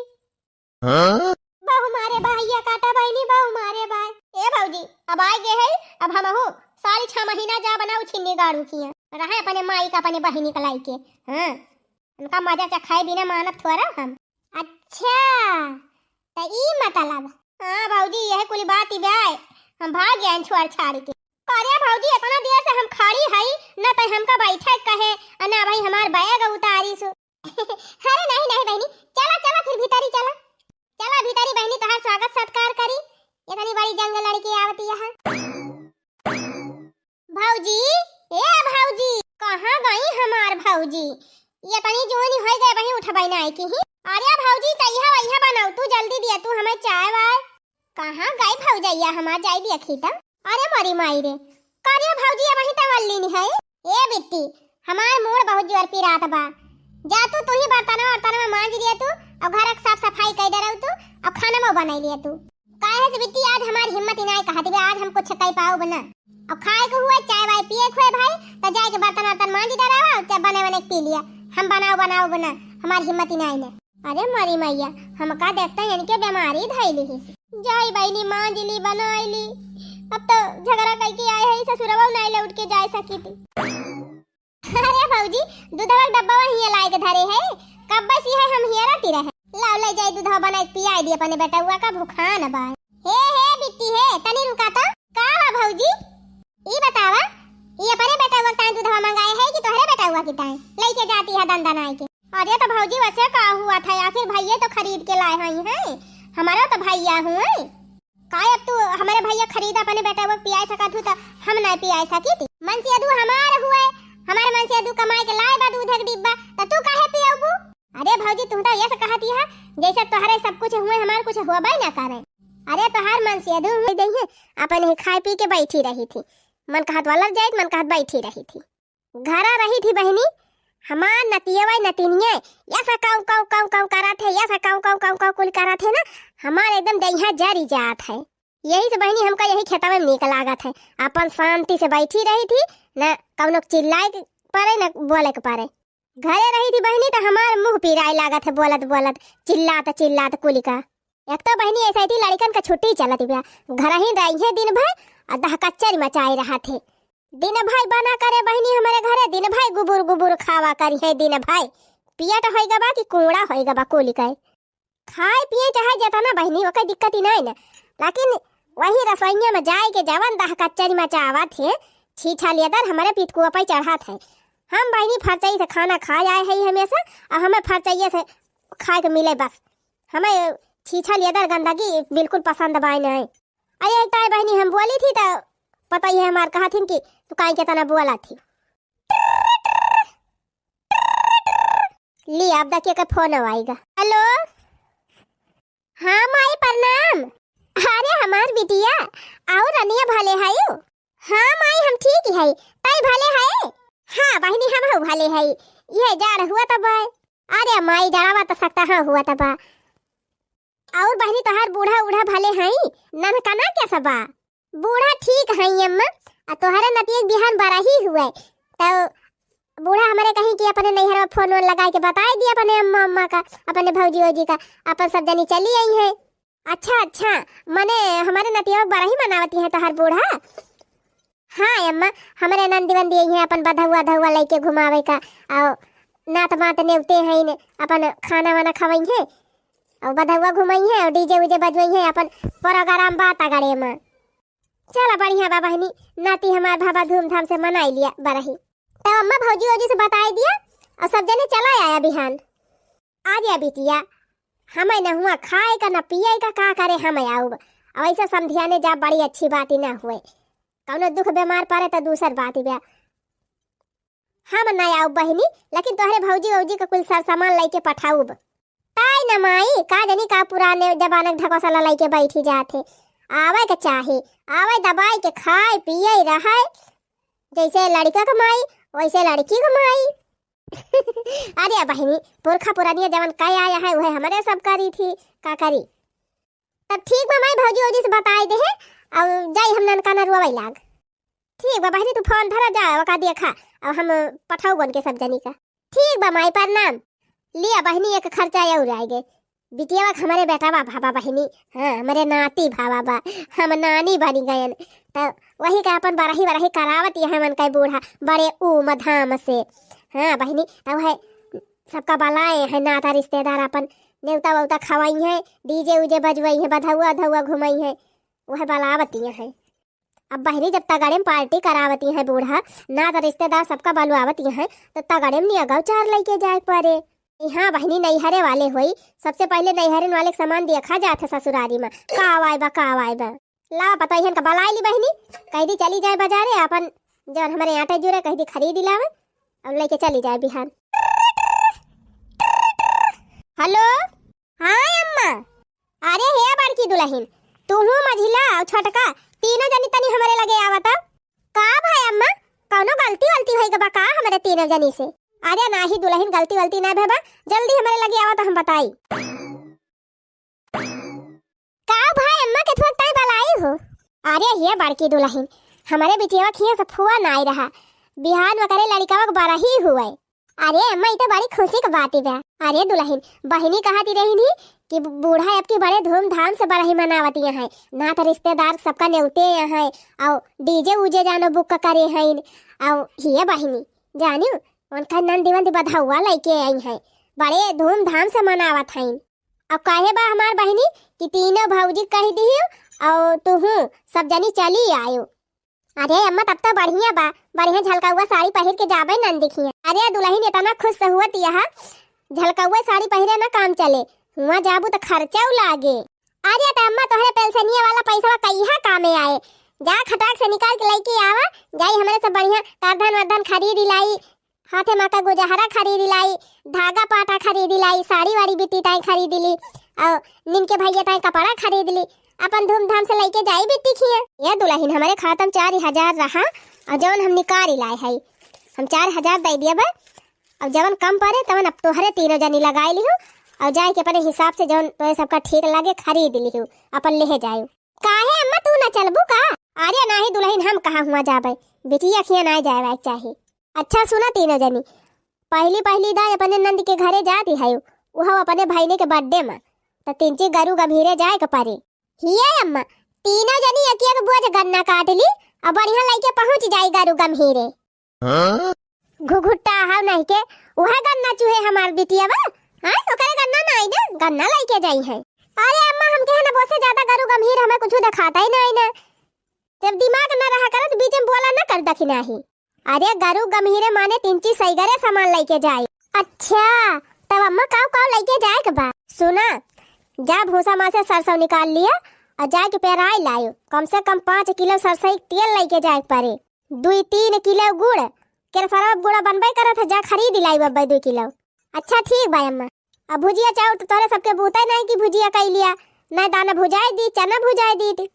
हाँ? बहु मारे बा, हइया काटा बहिनी, बहु मारे बा। ए भौजी, अब आए गे है, अब हमहू साल छह महीना जाब ना उछिन्नी गाड़ू किया। रहे अपने माई का, अपने बहिनी का लाई के। हाँ, उनका मजा चखाए बिना मानब थोड़ा हम। अच्छा, त ई मतलब। हाँ भौजी, यह कुल बात ही बा, हम भाग गए छोड़ छाड़ के। अरे भौजी, इतना देर से हम खड़ी हई, न त हमका बैठे कहे, न भाई हमार बैग उतारी सु। अरे नहीं, नहीं बहिनी, चला, चला फिर भीतरी चला। चला भीतरी बहिनी, तोहार स्वागत सत्कार करी। इतनी बड़ी जंग लड़के आवती यहाँ। भौजी, ए भौजी, कहाँ गई? भौजी, ये तनी जोनी होई गए, वही उठबै ना आई की ही। अरे भौजी, तैहा वैहा बनाऊ तू, जल्दी दिया तू हमें चाय वाय। कहाँ गई भौजैया हमार, जाई दिया खीता। अरे मोरी माई रे, का रे भौजी, अबहीं तक अल्ली नहीं है? ए बिट्टी, हमार मूड़ बहुत जोर पिरात बा। जा तू, तू ही बर्तनवा वर्तनवा मांज लिया तू, और घर के साफ सफाई कर डराऊ तू, और खाना बनाई लिया तू। काहे से बिट्टी, आज हमार हिम्मत ही नाई कहत बे, आज हम कुछ कई पाउब ना। और खाए के हुए, चाय वाय पिए के हुए भाई, तो जाए के बर्तन वर्तन मांज डरावा, और चाय बने बने के पी लिया। हम बनाओ बनाओ बना, हमार हिम्मत ही नाई ने। अरे मोरी मैया, हमका देखते इनके बीमारी धइली ही। जाई बहिनी, मांज ली, बनाई ली। अब तो झगड़ा कई के आए है, ससुरवा नाई लौट के जाए सकी थी। अरे भौजी, दूधवा के डब्बा हिया लाए के धरे है, कब्बे से है हम हिया रहती रहे। लाओ ले जाई, दूधवा बनाई के पियाई दी अपने बेटउआ का, भुखान बा। हे, हे बिट्टी हे, तनी रुका तो। का बा भौजी? ई बतावा, ई अपने बेटउआ के ताई दूधवा मंगाए है कि तोहरे बेटउआ के ताई? लेके जाती है दन दनाई के। अरे तो भौजी, वैसे का हुआ था, आखिर भैया तो खरीद के लाए हई हैं, हमारा तो भैया हुए। का अब तू हमारे भैया खरीद अपने बेटउआ के पियाए सकत हूँ तो हम नहीं पियाए सकी थी? मनसेधू हमार हुए, हमारे मनसेधू कमाए के लाए बा दूध एक डिब्बा, तो तू काहे पियबू? अरे भौजी, तू तो ये से कहती है जैसे तोहरे सब कुछ हुए, हमार कुछ होबे ना करे। अरे तोहार मनसेधू हुए दे है, अपन ही खाए पी के बैठी रही थी, मन कहत वाला जाइत, मन कहत बैठी रही थी। घरा रही थी बहिनी, हमार नतियवा नतिनिये, यस काऊ काऊ काऊ काऊ करत है, यस काऊ काऊ काऊ काऊ कुल करत है ना, हमार एकदम देहिया जरी जात है। यही से बहिनी हमका यही खेतवा में नीक लागत है, अपन शांति से बैठी रही थी, न कौनो चिल्लाए के परे, न बोले के परे। घरे रही थी बहिनी तो हमार मुँह पिराए लागत है बोलत बोलत, चिल्लात चिल्लात कुल का। एक तो बहिनी ऐसे थी लड़कन का छुट्टी चलत बा, घर ही रही है दिन भर, और दहकच्चर मचाए रहा थे। दिन भर बना करे बहिनी हमारे घरे, दिन भर गुबुर गुबुर खावा करी है, दिन भर पियट होई गबा कि कूड़ा होई गबा कुल के। खाए पिए चाहे जतना बहिनी, ओकर दिक्कत ही नहीं ना, लेकिन वही रसोइया में जाए के जवन दहकच्चरी मचावत है, छीछा लेदर हमारे पिटकुआ पे चढ़त है। हम बहिनी फरचई से खाना खाए आए है हमेशा, और हमें फरचइये से खाए के मिले बस, हमें छीछा लेदर गंदगी बिल्कुल पसंद बाय नहीं। अरे ताई बहिनी हम बोली थी तो पता ही है हमार कहा थी कि तू काहे के तना बोला थी। ली, अब देखिए के फोन आएगा। हेलो, हाँ माई प्रणाम। अरे हमार बिटिया, और रनिया भले हयू? हाँ माई हम ठीक ही है, तई भले है? हाँ बहिनी हम हो भले है, ये जाड़ हुआ तब है। अरे माई जड़ावा तो सकता हाँ हुआ तब। और बहिनी तोहार बूढ़ा उढ़ा भले हैं, ननकना कैसा बा? बूढ़ा ठीक है अम्मा, आ तोहरे नतिया के बिहान बरही हुए, तो बूढ़ा हमारे कहीं कि अपने नैहर में फोन वोन लगाए के बताए दिए अपने अम्मा अम्मा का, अपने भौजी वौजी का, अपन सब जनी चली आई है। अच्छा अच्छा, मने हमारे नतिया के बरही मनावती है तोहार बूढ़ा? हाँ अम्मा, हमरे नंदी वंदी आई हैं अपन बधौआ धौआ लेके घुमावे का, और नात मात नेवते हैं इन्हें अपन खाना वाना खवाई हैं, और बधौआ घुमाई हैं और डीजे उजे बजवाई हैं, अपन प्रोग्राम बा तगड़े में। चला बढ़िया बा बहिनी, नाती हमार भावा धूमधाम से मनाई लिया बरही। तब अम्मा भौजी वौजी से बताई दिया और सब जने चला आया बिहान। आ जा बिटिया, हमें न हुआ खाए का न पिए का, का करे हम आउब। अब ऐसे समधियाने जा बड़ी अच्छी बात ही ना हुए, कौनो दुख बीमार पड़े तो दूसर बात ही बा। हम ना आउब बहिनी, लेकिन तोहरे भौजी वौजी का कुल सर सामान लेके पठाउब। ताई न माई, का जानी का पुराने जमाना के ढकोसला लेके बैठी जात है। आवे के चाहे, आवे दबाई के खाए पिए रहे, जैसे लड़का के माई वैसे लड़की के माई। अरे बहिनी, पुरखा पुरनिया जवन कह आया है, वह हमरे सब करी थी, का करी? तब ठीक बा माई, भौजी वौजी से बताई दे है, और जाई हम ननकाना रोवे लाग। ठीक बा बहिनी, तू फोन धरा जा, ओका देखा, अब हम पठाऊ बन के सब जनी का। ठीक बा माई, प्रणाम। लिया बहिनी, एक खर्चा और आए गे। बिटियावा के हमरे बेटा बा भावा बहिनी, हाँ, हमरे नाती भावा बा, हम नानी बनी गयन। त वही का अपन बरही बरही करावत ये हमन का बूढ़ा बड़े ऊम धाम से। हाँ बहिनी, त वह सबका बलाए हैं नाता रिश्तेदार, अपन नेवता वोता खवाई हैं, डीजे उजे बजवाई हैं, बधौआ धौआ घुमाई हैं, वह बलावत ये हैं। अब बहिनी जब तगड़े में पार्टी करावती है बूढ़ा, नात रिश्तेदार सबका बलवावती है, तो तगड़े में नियगव चार लेके जाए के परे। हाँ बहिनी, नैहरे वाले होई, सबसे पहले नैहरन वाले के सामान देखा जात है ससुरारी में, का आवाए बा, का आवाए बा। ला पता इहन का बलाई ली बहिनी, कह दी चली जाए बाजारे, अपन जौन हमारे आटे जुरे कह दी खरीद लावे, अब लइके चली जाए बिहान। हेलो। हाँ अम्मा। अरे हे बड़की दुलहिन, तुहू मझिला अउ छोटका तीनों जनी तनी हमरे लगे आवत। का भाई अम्मा, कउनो गलती वलती होइ गबा का हमरे तीनों जनी से? अरे नाही दुलहिन, गलती वलती ना भवा, जल्दी हमरे लगे आवत हम बताई। का भाई अम्मा के थोक ताई बलाई हो? अरे हे बड़की दुलहिन, हमरे बिटिया खिया से फुआ नाई रहा, बिहान ओकरे लड़िकवा के बरही हुए। अरे अम्मा, ई तो बड़ी खुशी के बात बा। अरे दुलहिन, बहिनी कहती रहिन ही कि बूढ़ा अब की बड़े धूमधाम से बरही मनावती हैं, नात रिश्तेदार सबका नेवते हैं, अउ डीजे उजे जानो बुक करे हैं, अउ हिये बहिनी जानियो उनका नंदी वंदी बधौआ लइके आई हैं, बड़े धूमधाम से मनावत हैं। अब काहे बा हमार बहिनी कि तीनों भौजी कहि दिहियो अउ तुहू सब जनी चली आयो। अरे अम्मा, तब तो बढ़िया बा, बढ़िया झलकौआ साड़ी पहिर के जाबे नंदी खिया। अरे दुलहिन एतना खुश हुअत यहा, झलकौआ साड़ी पहिरे ना काम चले, हुआ जाबू त खर्चा लागे। अरे त अम्मा, तोहरे पेंशनिया वाला पैसवा कहिया कामे आए? जा खटाक से निकाल के लइके आवा, जाई हमरे सब बढ़िया करधन वरधन खरीद लाई, हाथे मा का गुजहरा खरीद लाई, धागा पाटा खरीद लाई, साड़ी वाड़ी बिट्टी ताई खरीद ली, अउ निनके भैया ताई कपड़ा खरीद ली, अपन धूमधाम से लइके जाई बिट्टी खिया। ये दुलहिन, हमरे खाता मा चार हजार रहा अउ जउन हम निकाल लाए हई, हम चार हजार दइ दिया बा। अब जवन कम परे तवन अब तोहरे तीनों जनी लगाई लिहू अउ जाए के अपने हिसाब से जवन तोहरे सबका ठीक लागे खरीद लिहू, अपन लेहे जायू। काहे अम्मा, तू ना चलबू का? अरे नाही दुलहिन, हम कहाँ हुआ जाबे, बिटिया खिया ना जाए चाही। अच्छा सुना तीनों जनी, पहली पहली दाई अपने नंद के घरे जाती है, उहो अपने भाईने के बर्थडे मा, त तिनची गरु गम्हीरे जाए के परे। हिये अम्मा, तीनों जनी एक एक बोझ गन्ना काट ली अउ बढ़िया लइके पहुँच जाई गरु गम्हीरे। हाँ? घुघुट्टा हाव नहीं के, उहे गन्ना चुहे हमार बिटिया बा। हाँ, ओकरे गन्ना ना आई ना, गन्ना लइके जाई है। अरे अम्मा, हमके है ना बोसे ज्यादा गरु गम्हीर हमें कुछ देखाता ही ना आई ना। जब दिमाग ना रहा करत, बीच में बोला ना कर दखिना ही। अरे गरु गम्हीरे माने तिनची सैगरे सामान लइके जाई। अच्छा, तब अम्मा काव काव लइके जाए के बा? सुना, जा भूसा मा से सरसों निकाल लिया अउ जाए के पेराई लायो। कम से कम पाँच किलो सरसों के तेल लइके जाए के परे। दुई तीन किलो गुड़, केरसरवा गुड़ा बनबे करत है, जा खरीद लाई बब्बे दुई किलो। अच्छा ठीक बा अम्मा। अब भुजिया चाउर तो तोहरे सबके बूते नहीं कि भुजिया कई लिया, नहीं दाना भुजाए दी, चना भुजाए दी।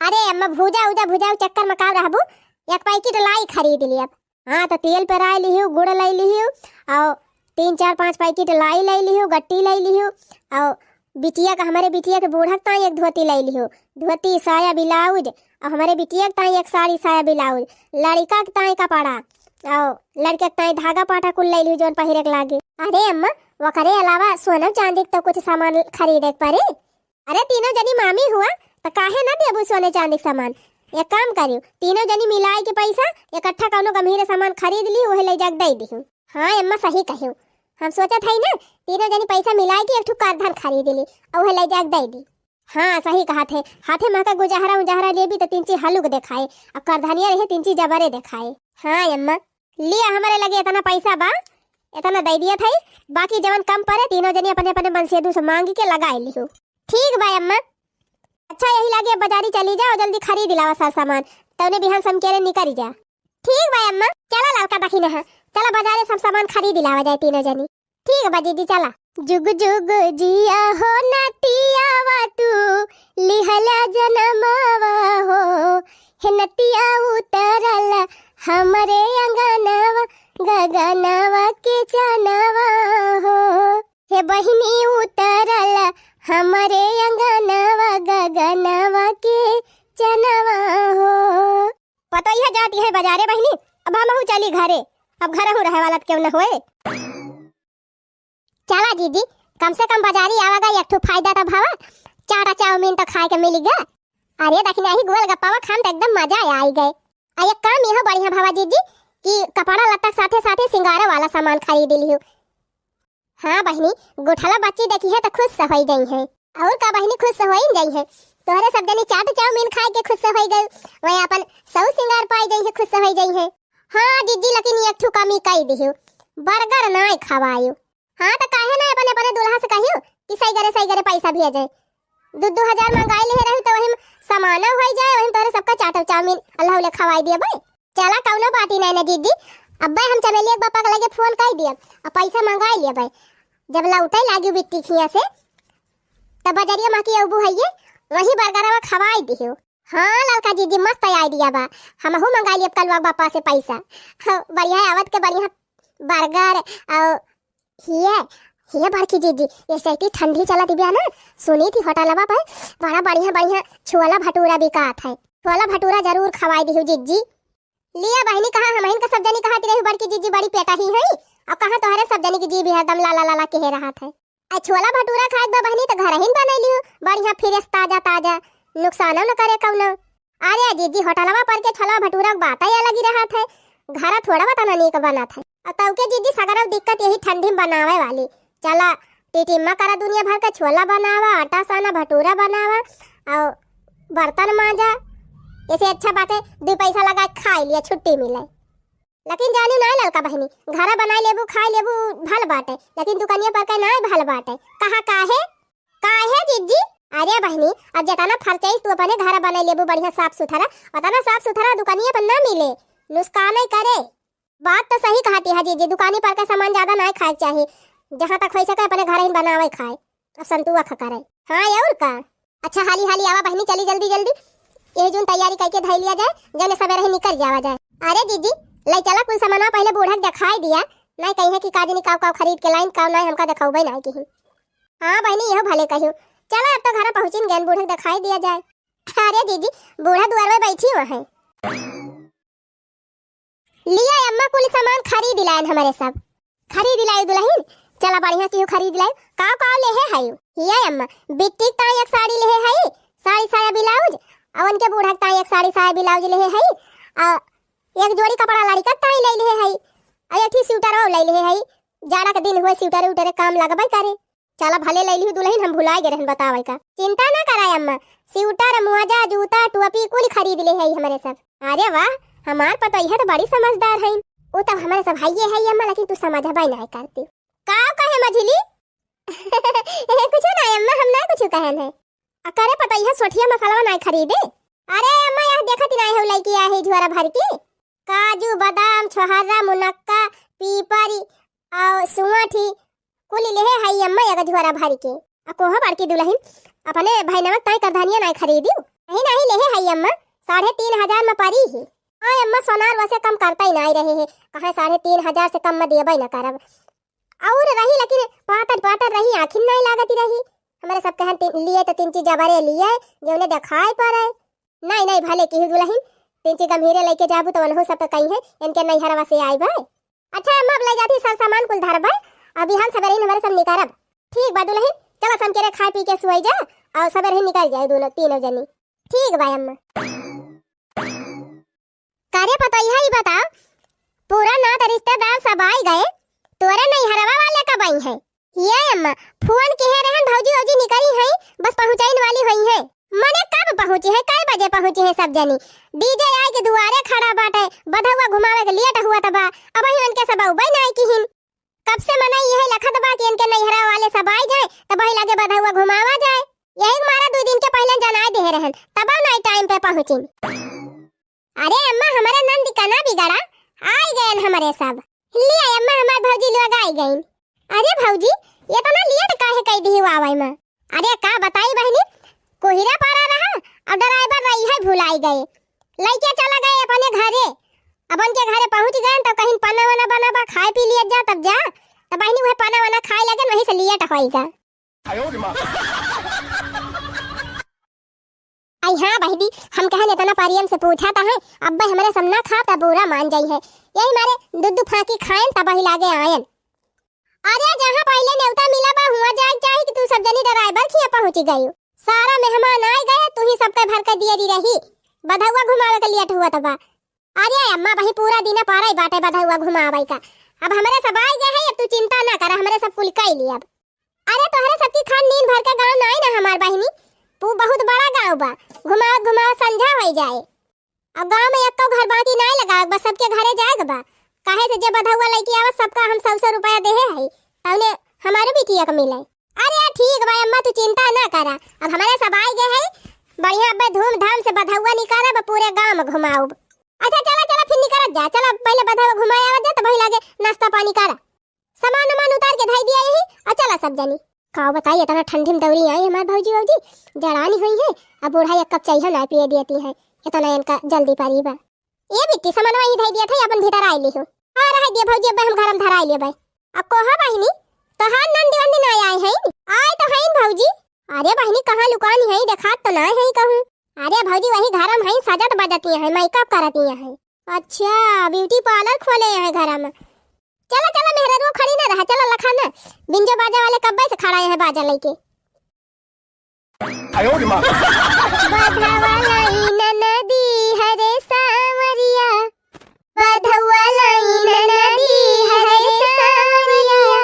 अरे अम्मा, भुजा उजा भुजाऊ चक्कर मा का रहबू, एक पैकेट लाई खरीद लिया। हाँ, तो तेल पेराई लिहू, गुड़ लई लिहू, अउ तीन चार पाँच पैकेट लाई लई लिहू, गट्टी लई लिहू, अउ बिटिया का, हमरे बिटिया के बूढ़ा के ताई एक धोती लई लिहू, धोती, साया, ब्लाउज, अउ हमरे बिटिया के ताई एक साड़ी, साया, ब्लाउज, लड़िका के ताई कपड़ा, अउ लड़िका के ताई धागा पाटा कुल लई लिहू, जौन पहिरे के लागे। अरे अम्मा, ओकरे अलावा सोना चांदी के तो कुछ सामान खरीदे के परे। अरे तीनों जनी मामी हुआ, त काहे ना देबू सोने चांदी के सामान? एक काम करियो, तीनों जनी मिलाए के पैसा इकट्ठा कौनो गम्हीरे सामान खरीद ली, उहे ले जाके दे दिहू। हाँ अम्मा, सही कहियो, हम सोचत हई ना, तीनों जनी पैसा मिलाए के एक ठो करधन खरीद ली, अउ उहे ले जाके दे दी। हाँ सही कहत है, हाथे महका गुजहरा उजहरा लेबी त तिनची हलुक देखाए, अब करधनिया रहे तिनची जबरे देखाए। हाँ अम्मा, लिया, हमरे लगे इतना पैसा बा, इतना दे दिया था, बाकी जवन कम परे तीनों जनी अपने अपने मनसेधू से मांग के लगाए लिहू। ठीक बा अम्मा। अच्छा यही लागे अब बाजारी चली जाओ, जल्दी खरीद लावा सर सामान, तौने बिहान समकेरे निकरी जा। ठीक बा अम्मा, चला ललका दखिना है, चला बाजारे सब सामान खरीद लावा जाए तीनों जनी। ठीक बा जीजी, चला। जुग जुग जिया हो नतियावा तू, लिहला जनमावा हो, हे नतिया उतरल हमरे अंगनवा, गगनवा के चनवा हो। हे बहिनी उतरल हमरे अंगनवा, गगनवा के चनवा हो। पतोहिया जाती है बाजारे बहिनी, अब हमहू चली घरे, अब घरहू रहे वाला त केहू न होए। चला जीजी, कम से कम बाजारी आवा गा, एक ठो फायदा त भवा, चाटा चाउमीन त खाए के मिली गा। अरे दखिना ही गोलगप्पावा खाम त एकदम मजा आई गए। आ एक काम यह बढ़िया भवा जीजी कि कपड़ा लत्ता के साथे साथे सिंगारो वाला सामान खरीद लिहू। हाँ बहिनी, गुठला बच्ची देखी है त खुश से होई गई है। और का बहिनी, खुश से होई गई है। तोहरे सब जनी चाट चाउमीन खाए के खुश से होई गई, वह अपन सौ सिंगार पाई गई है, खुश से होई गई है। हाँ जीजी, लेकिन एक ठो कमी कई दिहू, बर्गर नाय खवायू। हाँ, त काहे ना अपने, अपने दुल्हा से कहियो कि सही करे, सही करे पैसा भेजे। दू, दू हजार मंगाई ले रही, त वही में सामानो होई जाए, वही में तोहरे सबका चाटल चाउमीन अल्लाह उल्ले खवाई दिए भाई। चला, कौनो बात ही नहीं ना जीजी, अब्बे हम चमेलिया के बापा के लगे फोन कइ दियब, अउ पैसा मंगाइ लियब। जब लौटइ लागी बिट्टी खिया से, तब बजरिया मा की अबू हइये, वहीं बर्गरवा खवाइ दिहो। हाँ ललका जीजी, मस्त idea बा, हमहू मंगाइ लियब कलवा के बापा से पैसा। हाँ, बढ़िया आवत के बढ़िया बर्गर अउ हिये, हिये बड़की जीजी, ये सही ठंडी चलत बिया ना, सुनी थी होटलवा पर बड़ा बढ़िया बढ़िया छोला भटूरा बिकात है, छोला भटूरा जरूर खवाइ दिहो जीजी। लिया बहिनी, कहा हमहिन का सब जनी कहत रही बड़की जीजी बड़ी पेटही है, अउ कहा तोहरे सब जनी की जीभ हरदम लाला लाला कहे रहत है। अउ छोला भटूरा खाए बा बहिनी त घरहिन बनइ लियो, बढ़िया fresh ताजा ताजा, नुकसानो न करे कउनो। अरे जीजी, होटलवा पर के छोला भटूरा के बातइ अलग ही रहत है, घर थोड़ा बा तना नीक बनत है। अउ तउ के जीजी सगरो दिक्कत यही ठंडी में बनावे वाली, चला टिटिम्मा करा दुनिया भर के छोला बनावा, आटा साना भटूरा बनावा, अउ बर्तन मांजा, एसे अच्छा बाटे दुइ पैसा लगाइ खाइ लिया, छुट्टी मिले। लेकिन जानी नाहीं ललका बहिनी, घरा बनाइ लेबू, खाइ लेबू, भल बाटे, लेकिन दुकनिया पर के नाहीं भल बाटे। कहा काहे? काहे जीजी? अरे बहिनी, अब जेतना फरचइस तू अपने घरा बनाइ लेबू बढ़िया साफ सुथरा, ओतना साफ सुथरा दुकनिया पर ना मिले, नुकसानइ करे। बात त सही कहति है जीजी, दुकानी पर के सामान ज्यादा नाहीं खाए के चाही, जहाँ तक होइ सके अपने घरही बनावइ खाए। अब संतुआ खा करे। हाँ, अउर का? अच्छा, हाली हाली आवा बहिनी, चली जल्दी जल्दी। यही जून तैयारी कइके धइ लिया जाए, जउने सबेरही निकल जावा जाए। अरे जीजी, लइ चला कुल सामानवा पहिले बूढ़ा के देखाइ दिया, नाहीं कहिहैं कि का जनी काव काव खरीद के लाइन, काव नाहीं हमका देखउबइ नाहीं किहीं। हाँ बहिनी, इहो भले कहियो। चला अब तो घरा पहुँचिन गएन, बूढ़ा के देखाइ दिया जाए। अरे जीजी, बूढ़ा दुआर में बइठी हुआ है। लिया अम्मा, कुल सामान खरीद लाइन हमरे सब। खरीद लाइउ दुलहिन, चला बढ़िया किहू खरीद लाइउ। काव काव लेहे हइउ? हिया अम्मा, बिट्टी के ताईं एक साड़ी लेहे हई, साड़ी साया ब्लाउज, अउ उनके बूढ़ा के ताईं एक साड़ी साया ब्लाउज लेहे हई, अउ एक जोड़ी कपड़ा लड़िका के ताईं लइ लेहे हई, अउ एक ठी स्वेटर अउ लइ लेहे हई। जाड़ा के दिन हुए, स्वेटर उटरे काम लगबइ करे। चला भले लइ लिहू दुलहिन, हम भुलाइ गए रहन बतावइ का। चिंता ना कराए अम्मा, स्वेटर, मोजा, जूता, टोपी कुल खरीद लेहे हई हमरे सब। अरे वाह, हमार पतोहिया त बड़ी समझदार हइन। उ तब हमरे सब हइये हई अम्मा, लेकिन तू समझबइ नाहीं करती। काव कहे मझिली? कुछु नाहीं अम्मा, हम ना कुछु कहन है। अ करे पतोहिया सोठिया मसालवा नाहीं खरीदे? अरे अम्मा, यह देखत नाहीं हउ लइके आए हई झोरा भर के। काजू, बादाम, छोहर्रा, मुनक्का, पीपरी अउ सुआठी कुल लेहे हई अम्मा एक झोरा भर के। अ कोहो बड़की दुलहिन, अपने भइनवा के ताईं करधनिया नाहीं खरीदिउ? नाहीं, नाहीं लेहे हई अम्मा, साढ़े तीन हजार में परी ही। हाँ अम्मा, सोनार वइसे कम करतइ नाहीं रहे है, कहाँ साढ़े तीन हजार से कम में देबइ न करब। अउर रही लेकिन पातर पातर रही, आँखिन नाहीं लागति रही। हमरे सब कहन ती-, लिए त तीन चीज जबरे लिए, जउने देखाइ परे। नाहीं, नाहीं, भले किहू दुलहिन, तीन चीज गम्हीरे लइके जाबू त ओनहू सब त कहिहैं, इनके नइहरवा से आइ बा। अच्छा अम्मा, अब लइ जाती सर सामान कुल धरबइ, अउ बिहान सबेरहिन हमरे सब निकरब। ठीक बा दुलहिन, चला समकेरे खाइ पी के सोइ जा, अउ सबेरहिन निकल जाए दुनो तीनों जनी। ठीक बा अम्मा। का रे पतोहिया, ई बताओ, पूरा नात रिश्तेदार सब आइ गए, तोरे नइहरवा वाले कब अइहैं? ये अम्मा, फोन किहे रहन, भौजी, भौजी निकरी हैं, बस पहुँचइन वाली होइहैं। मने कब पहुँचिहैं, कै बजे पहुँचिहैं सब जनी? DJ आइके दुआरे खड़ा बाटे, बधउआ घुमावे के लेट हुआ त बा, अबहीं उनके सब अउबइ नाहीं किहिन। कब से मनई इहे लखत बा कि इनके नइहरा वाले सब आइ जाए, तबही लागे बधउआ घुमावा जाए। यही मारा दुइ दिन के पहिले जनाइ देहे रहन, तबउ नाहीं टाइम पे पहुँचिन। अरे अम्मा, हमरे नंद का ना बिगड़ा, आइ गएन हमरे सब। लिया अम्मा, हमार भौजी लोग आइ गइन। अरे भौजी, एतना लेट काहे कइ दिही आवइ में? अरे का बताई बहिनी, कोहिरा पारा रहा, अब ड्राइवर रहिहैं भुलाइ गए, लइके चला गए अपने घरे। अब उनके घरे पहुँच गएन तब कहिन पना वना बना बा, खाइ पी लिया जा, तब जा। तब बहिनी उहे पना वना खाइ लगेन, वहीं से लेट होइगा। आई हाँ बहिनी, हम कहन एतना परियन से पूछत हैं, अब्बे हमरे सब ना खाब त बुरा मान जइहैं। यही मारे दू दू फाँकी खाएन तबही लागे आएन। अरे जहाँ पहिले नेवता मिला बा हुआँ जाए के चाही कि तू सब जनी ड्राइवर खिया पहुँचि गइउ। सारा मेहमान आइ गए, तुहीं सबके भर के दियरी रही। बधउआ घुमावे के लेट हुआ त बा। अरे अम्मा, अबहीं पूरा दिन परइ बाटे बधउआ घुमावइ का। अब हमरे सब आइ गए हैं, अब तू चिंता ना करा, हमरे सब कुल कइ लियब। अरे तोहरे सबकी खान नीन भर के गाँव नाहीं ना हमार बहिनी, पू बहुत बड़ा गाँव बा, घुमावत घुमावत संझा होइ जाए। अब गाँव में एक्को घर बाकी नाहीं लगावक बा, सबके घरे जाएक बा। काहे से जे बधउआ लइके आवत सबका हम सौ सौ रुपया देहे हई, तउने हमारे बिटिया के मिले। अरे ठीक बा अम्मा, तू चिंता ना करा, अब हमरे सब आइ गए हैं, बढ़िया अब्बे धूमधाम से बधउआ निकारब, पूरे गाँव में घुमाउब। अच्छा चला चला, फिर निकरत जा, चला पहिले बधवा घुमाए आवत जा, तब वही लागे नाश्ता पानी करा। सामान उमान उतार के धई दिया यही, और चला सब जनी। का बताई, इतना ठंडी में दौरी आई हमार भौजी वौजी, जड़ानी हुई है, अब बूढ़ा एक कप चाय ना पिए देती है, इतना इनका जल्दी परी बा। ए बिट्टी, सामान वही धई दिया था, अपन भीतर आई ली हो। हाँ, रह दिया भौजी, अब हम घर में धराई लेबै। अब कोहा बहिनी, तोहार नंदी वंदी ना आए हैं? आए तो हैं भौजी। अरे बहिनी, कहाँ लुकानी है, देखात तो ना है कहूँ। अरे भौजी, वही घर में है, सजत बजती है, मेकअप करती है। अच्छा, ब्यूटी पार्लर खोले हैं घर में। चला, चला, मेहररुआ खड़ी ना रहा, चला लखा ना। बिंजो बाजा वाले कब्बे से खड़ा है बाजा लेके। आयो रे माँ। बधवा लाई ननदी हरे सांवरिया, बधवा लाई ननदी हरे सांवरिया,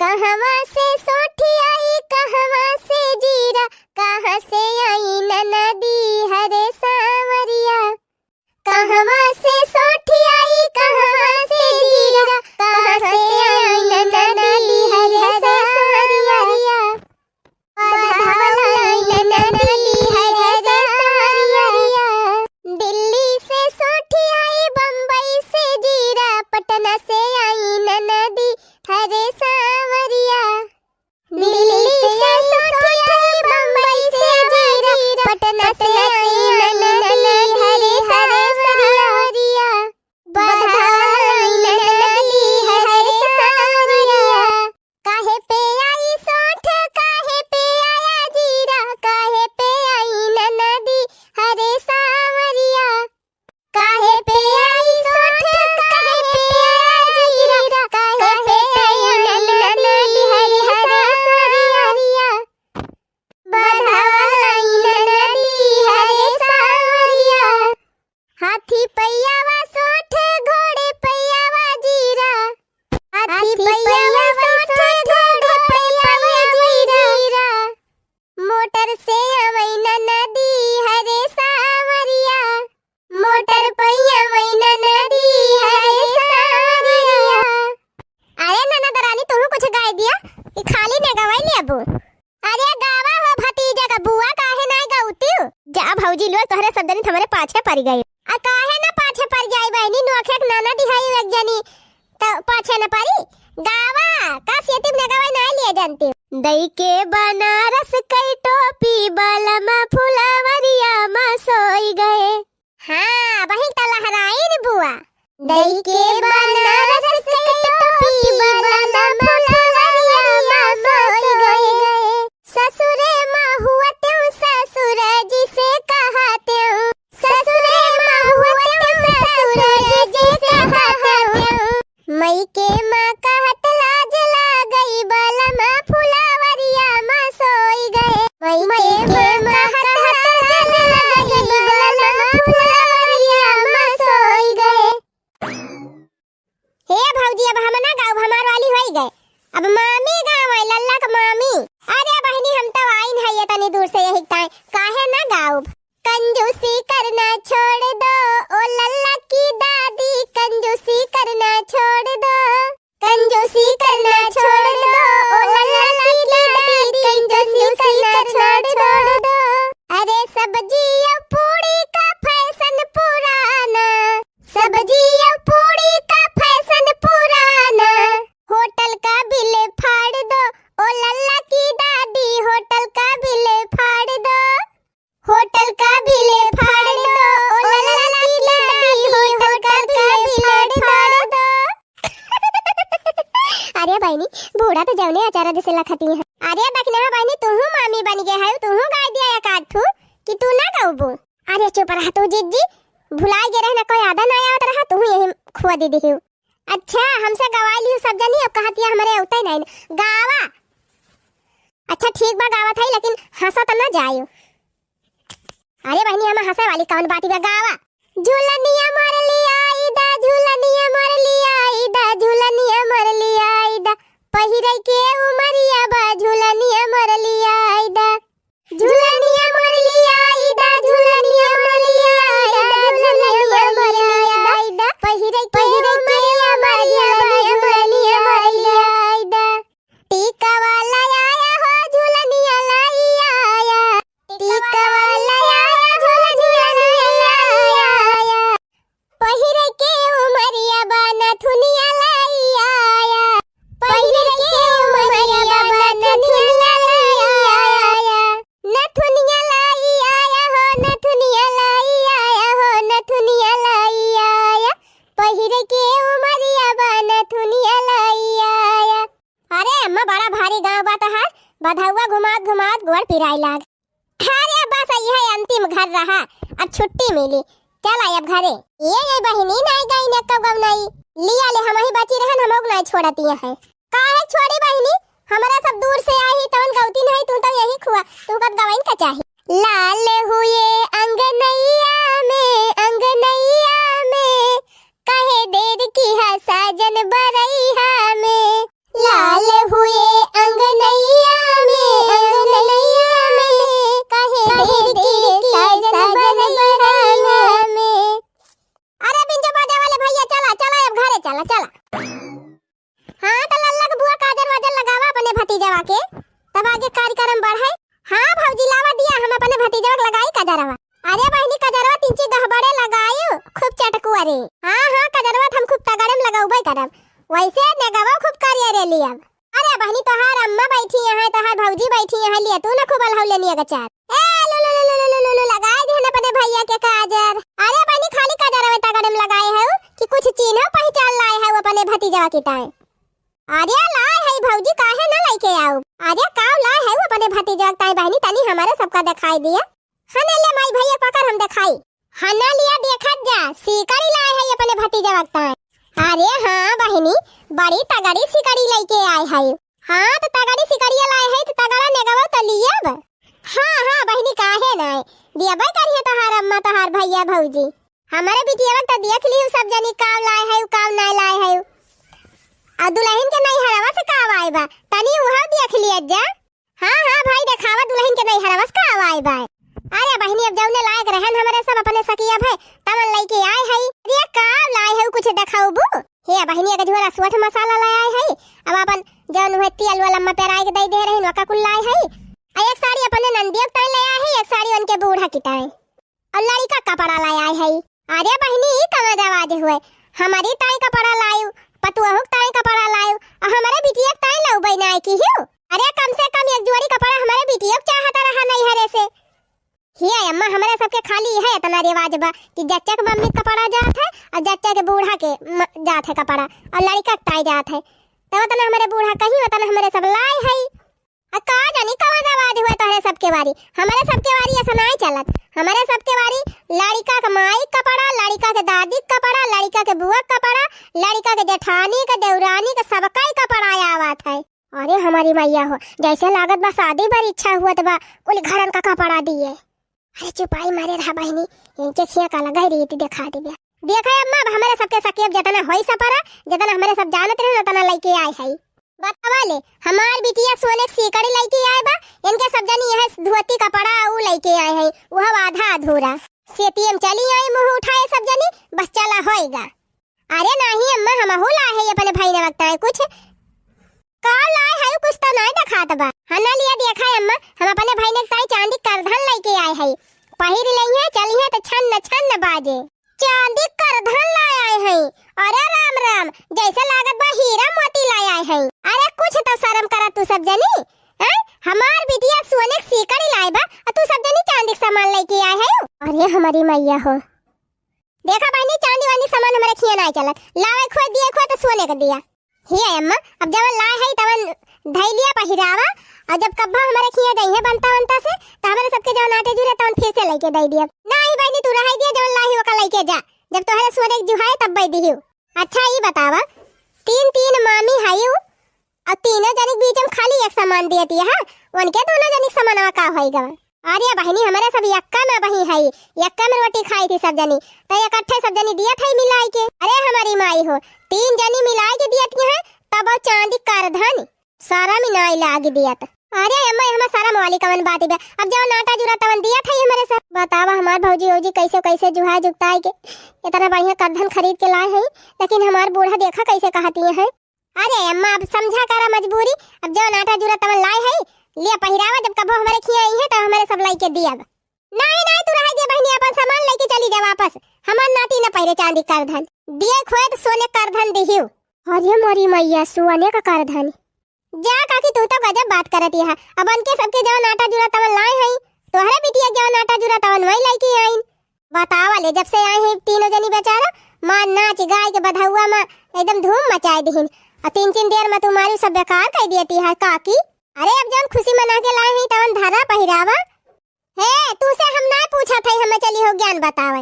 कहवा से सोंठी आई, कहवा से जीरा, कहाँ से आई ननदी हरे सांवरिया। कहवा से सोंठी आई, कहवा से जीरा, कहाँ से आई ननदी हरे सांवरिया। बधवा लाई ननदी हरे सांवरिया। दिल्ली से सोंठी आई, बम्बई से जीरा, पटना से आई ननदी हरे सांवरिया। दिल्ली से सोंठी, बम्बई से जीरा, पटना से आई ननदी हरे सांवरिया। बधवा लाई ननदी हरे सांवरिया। काहे पे आई सोंठ, काहे पे आया जीरा, काहे पे आई ननदी हरे सांवरिया। काहे पे आई सोंठ, काहे पे आया जीरा, काहे पे आई ननदी हरे सांवरिया। बधवा लाई ननदी हरे सांवरिया। हाथी पइयावा सोंठ, घोड़े पइयावा जीरा। हाथी पइयावा सोंठ, घोड़े पइयावा जीरा। मोटर से अवै ननदी हरे सांवरिया। मोटर पइया वै ननदी हरे सांवरिया। अरे ननद रानी, तुहू कुछ गाय दिया कि खाली ने गवाई लेबू? अरे गावा हो भतीजा का बुआ, काहे नाय गउतिउ? जा भौजी लोग, तोहरे सब जनी हमरे पाछे पड़ गई। आ काहे ना पाछे पड़ जाई बहिनी, नोखे के ननद दिहाई एक जनी, त पाछे न पड़ी। गावा, का सेती में गवाई नाय लिए जानती। दई के बनारस कई टोपी बलमा फुलवरिया मा सोई गए। हाँ, वही त लहराइन बुआ। दई के बनारस के टोपी बलमा फुलवरिया मा सोई गए। ससुरे महुआ तेऊ ससुर जी से कहा तेऊ। ससुरे महुआ तेऊ ससुर जी से कहा तेऊ। मइके मा कहत लाज लागई बलमा फुलवरिया मा सोई गए। मइके मा कहत लाज लागई बलमा फुलवरिया मा सोई गए। हे भौजी, अब हम ना गाउब, हमार वाली होई गए। अब मामी गावै, लल्ला क मामी। अरे बहिनी, हम तो आइन है ये तनी दूर से यही ताई, काहे ना गाउब? कंजूसी करना छोड़ दो, ओ लल्ला की दादी, कंजूसी करना छोड़ दो। कंजूसी करना छोड़ दो, ओ लल्ला की दादी, कंजूसी करना छोड़ दो। अरे सब्जी और पूड़ी का फैशन पुराना, सब्जी और पूड़ी का फैशन पुराना। होटल का बिल फाड़ दो, ओ लल्ला की दादी, होटल का बिल फाड़ दो। होटल का बिल फाड़ दो, ओ लल्ला की दादी, होटल का बिल फाड़ दो। अरे बहिनी, बूढ़ा तो जौने अचारा जैसे लखती है। अरे दखिनहा बहिनी, तुहू मामी बन गए है, तुहू गाय दिया एक आध ठू कि तू ना गउबू। अरे चुप रह तू जिज्जी, भुलाए गे रहे ना, कोई याद ना आवत रहा, तुहू यही खुआ दे दिहू। अच्छा, हमसे गवाई लिहू सब जनी, अब कहतिया हमरे अउते नहीं गावा। अच्छा ठीक बा, गावत है, लेकिन हंसा त ना जायो। अरे बहिनी, हम हंसे वाली कौन बात बा, गावा। झुलनिया मोर लियाई दा, झुलनिया मोर लियाई दा, झुलनिया मोर लियाई दा। पहिरे के उमरिया बा, झुलनिया मोर लियाई दा। झुलनिया मोर लियाई दा, झुलनिया मोर लियाई दा, झुलनिया मोर लियाई दा। पहिरे के उमरिया बा, झुलनिया मोर लियाई दा। टीका वाला आया हो, झुलनिया लाई आया। टीका वाला आया, झुल झुलनिया लाई आया। पहिरे राय लाग। अरे बस, यह अंतिम घर रहा, अब छुट्टी मिली, चला अब घरे। ये, ये बहिनी नाई गई ने कब गब नाई, लिया ले हम ही बची रहन, हम लोग नाई छोड़ती है। काहे छोड़ी बहिनी, हमरा सब दूर से आई, तवन गौती नहीं, तू तो यही खुआ, तू कत गवाइन का चाही। लाल हुए अंगनैया में, अंगनैया में, कहे देर की है साजन बरैया में। लाल हुए अंगनैया में, अंगनैया में, कहे देर की साजन बरैया में। अरे बिंजो बाजे वाले भैया, चला, चला, अब घरे चला, चला। हाँ, तो लल्ला के बुआ काजर वाजर लगावा अपने भतीजवा के, तब आगे कार्यक्रम बढ़े। हाँ भौजी, लावा दिया, हम अपने भतीजवा के लगाई कजरवा। अरे बहिनी, कजरवा तिनची गहबड़े लगायु, खूब चटकुआ रे। हाँ, हाँ, कजरवा त हम खूब तगड़े में लगौबे करब। वैसे नेगवा खूब करिया रे लियब। अरे बहिनी, तोहार अम्मा बैठी हैं, तोहार भौजी बैठी हैं, लिए तू ना खूब अलहौले नियग चार। ए, लु, लु, लु, लगाए दिहन अपने भैया के काजर। अरे बहिनी, खाली काजर अवे तगड़े में लगाए हऊ कि कुछ चीन्हो पहिचान लाए हऊ अपने भतीजवा की ताए? अरे लाए हई भौजी, काहे ना लइके आऊ? अरे काव लाए हऊ अपने भतीजवा की ताए बहिनी, तनी हमरे सबका देखाई दिया। हने ले माई भैया पकड़ हम देखाई। हना लिया देखत जा, सीकड़ी लाए हई अपने भतीजवा की ताए। अरे हाँ बहिनी, बड़ी तगड़ी सीकड़ी लइके आए हई। हाँ, त तगड़ी सिकड़िया लाए है, त तगड़ा नेगवा त लियब। हाँ, हाँ, बहिनी, काहे नाय? दियबे करिहे तोहार अम्मा, तोहार भैया, भौजी। हमरे बिटियवा त देख लिहु सब जनी, काव लाए है, काव नाय लाए है। आ दुलहिन के नैहरवा से काव आए बा, तनी उहव देख लिया जा। हाँ, हाँ, भाई, देखावा दुलहिन के नैहरवा से काव आए बा। अरे बहिनी, अब जौने लायक रहन हमरे सब अपने सकिया भे, तवन लइके आए है। अरे काव लाए है, कुछ देखाउबू? हे बहिनी, एक झोरा सोठ मसाला ले आए है। अब अपन जौन हुए तेल वाला अम्मा पेराई के दे दे रही, ओका कुल लाए है। आ एक साड़ी अपने नंदियो के ताई ले आए है, एक साड़ी उनके बूढ़ा की ताई। और लड़िका कपड़ा ले आए है। अरे बहिनी, ई कवन रवाज हुए? हमारी ताई कपड़ा लायु, पतुअहू के ताई कपड़ा लायु, और हमारे बिटिया के ताई लउबे ना की हियो। अरे कम से कम एक जोड़ी कपड़ा हमारे बिटिया के चाहत रहा नैहरे से। हिया अम्मा, हमरे सबके खाली इहे इतना रिवाज बा कि जच्चा के मम्मी के कपड़ा जात है और जच्चा के बूढ़ा के म-, जात है कपड़ा और लड़िका के ताई जात है। तब उतना हमरे बूढ़ा कहीं उतना हमरे सब लाए है। आ का जानी कवन रिवाज हुआ तोहरे सबके बारी, हमरे सबके बारी ऐसा नाई चलत। हमरे सबके बारी लड़िका के माई के कपड़ा, लड़िका के दादी के कपड़ा, लड़िका के बुआ के कपड़ा, लड़िका के जेठानी के, देवरानी के, सबका ही कपड़ा आवत है। अरे हमारी मैया हो, जैसे लागत बा शादी बर इच्छा हुअत बा, कुल घरन का कपड़ा दिए। अरे चुपाई मारे रहा बहिनी, इनके खिया का लगा ही रीति दिखा दिबे। देखा अम्मा, अब हमरे सबके सकेब जतना होई सपरा, जतना हमरे सब जानत रहे, उतना लइके आए है। बतावा ले, हमार बिटिया सोने के सीकड़ी लइके आए बा, इनके सब जनी यह धोती कपड़ा ऊ लइके आए है, वह आधा अधूरा। सेतियम चली आई मुँह उठाए सब जनी, बस चला होएगा। अरे नाही अम्मा, हमहू लाए है अपने भाई ने वक्त आए कुछ। का लाए है कुछ तो नहीं दिखात बा। हना लिया देखा है अम्मा, हम अपने भाई ने ताई चांदी करधन लेके आए है। पहिर लइहे, चलिहे तो छन्न छन्न बाजे। चांदी करधन लाए आए है। अरे राम राम, जैसे लागत बा हीरा मोती लाए आए है। अरे कुछ तो शर्म करा तू सब जनी। हैं? हमार बिटिया सोने के सीकड़ी लाए बा, और तू सब जनी चांदी के सामान लेके आए है। अरे हमारी मैया हो। देखा बहिनी, चांदी वांदी सामान हमरे खिया नाई चलत। लावे खोए दिए खोए तो सोने के दिया। हे अम्मा, अब जवन लाए है तवन धई लिया पहिरावा, और जब कब्बा हमरे खिया जइहे बनता बनता से, तो हमरे सबके जवन आटे जुरे तवन फिर से लेके दे दिया। नाही बहिनी, तू रहे दिया, जवन लाही ओका लेके जा, जब तोहरे सोने के जुहाए तब बे दिहियो। अच्छा ई बतावा, तीन तीन मामी हयू, और तीनों जनी के बीच में खाली एक सामान दियती है, उनके दोनों जनी के सामानवा का होई गवा? अरे बहिनी, हमरे सब यक्का में बही है, यक्का में रोटी खाई थी सब जनी, तो इकट्ठे सब जनी दियत है मिलाई के। अरे हमारी माई हो, तीन जनी मिलाई के दियत है, तब वो चांदी करधन, सारा मिनाई लागी दियत। अरे अम्मा, हमार शरम वाली कवन बात बा? अब जवन आटा जुरा तवन दियत है हमरे सब। बतावा हमार भौजी औजी कैसे कैसे जुहा जुगताई के इतना बढ़िया करधन खरीद के लाए है, लेकिन हमार बूढ़ा देखा कैसे कहती है। अरे अम्मा, अब समझा करा मजबूरी, अब जवन आटा जुरा तवन लाए है, लिया पहिरावा, जब कबो हमरे खिया आई है तो हमरे सब लेके दियब। नाही नाही, तू रहे दे बहिनी, अपन सामान लेके चली जा वापस। हमार नाती न पहिरे चांदी करधन, दिए खोए तो सोने करधन दिहियो। अरे मोरी मैया, सोने का करधन। जा काकी, तू तो गजब बात करत यहा। अब उनके सबके जवन आटा जुरा तवन लाए हई, तोहरे बिटिया जवन आटा जुरा तवन वही लेके आइन। बतावा ले, जब से आए हैं तीनों जनी बेचारा, मार नाच गाय के बधौआ में एकदम धूम मचाए दिहिन। और तीन तीन देर में तुम्हारी सब बेकार कर देती है काकी। अरे, अब जौन खुशी मना के लाए हैं, तवन धरा पहिरावा। हे, तू से हम नाय पूछत हई, हमें चली हो ज्ञान बतावे।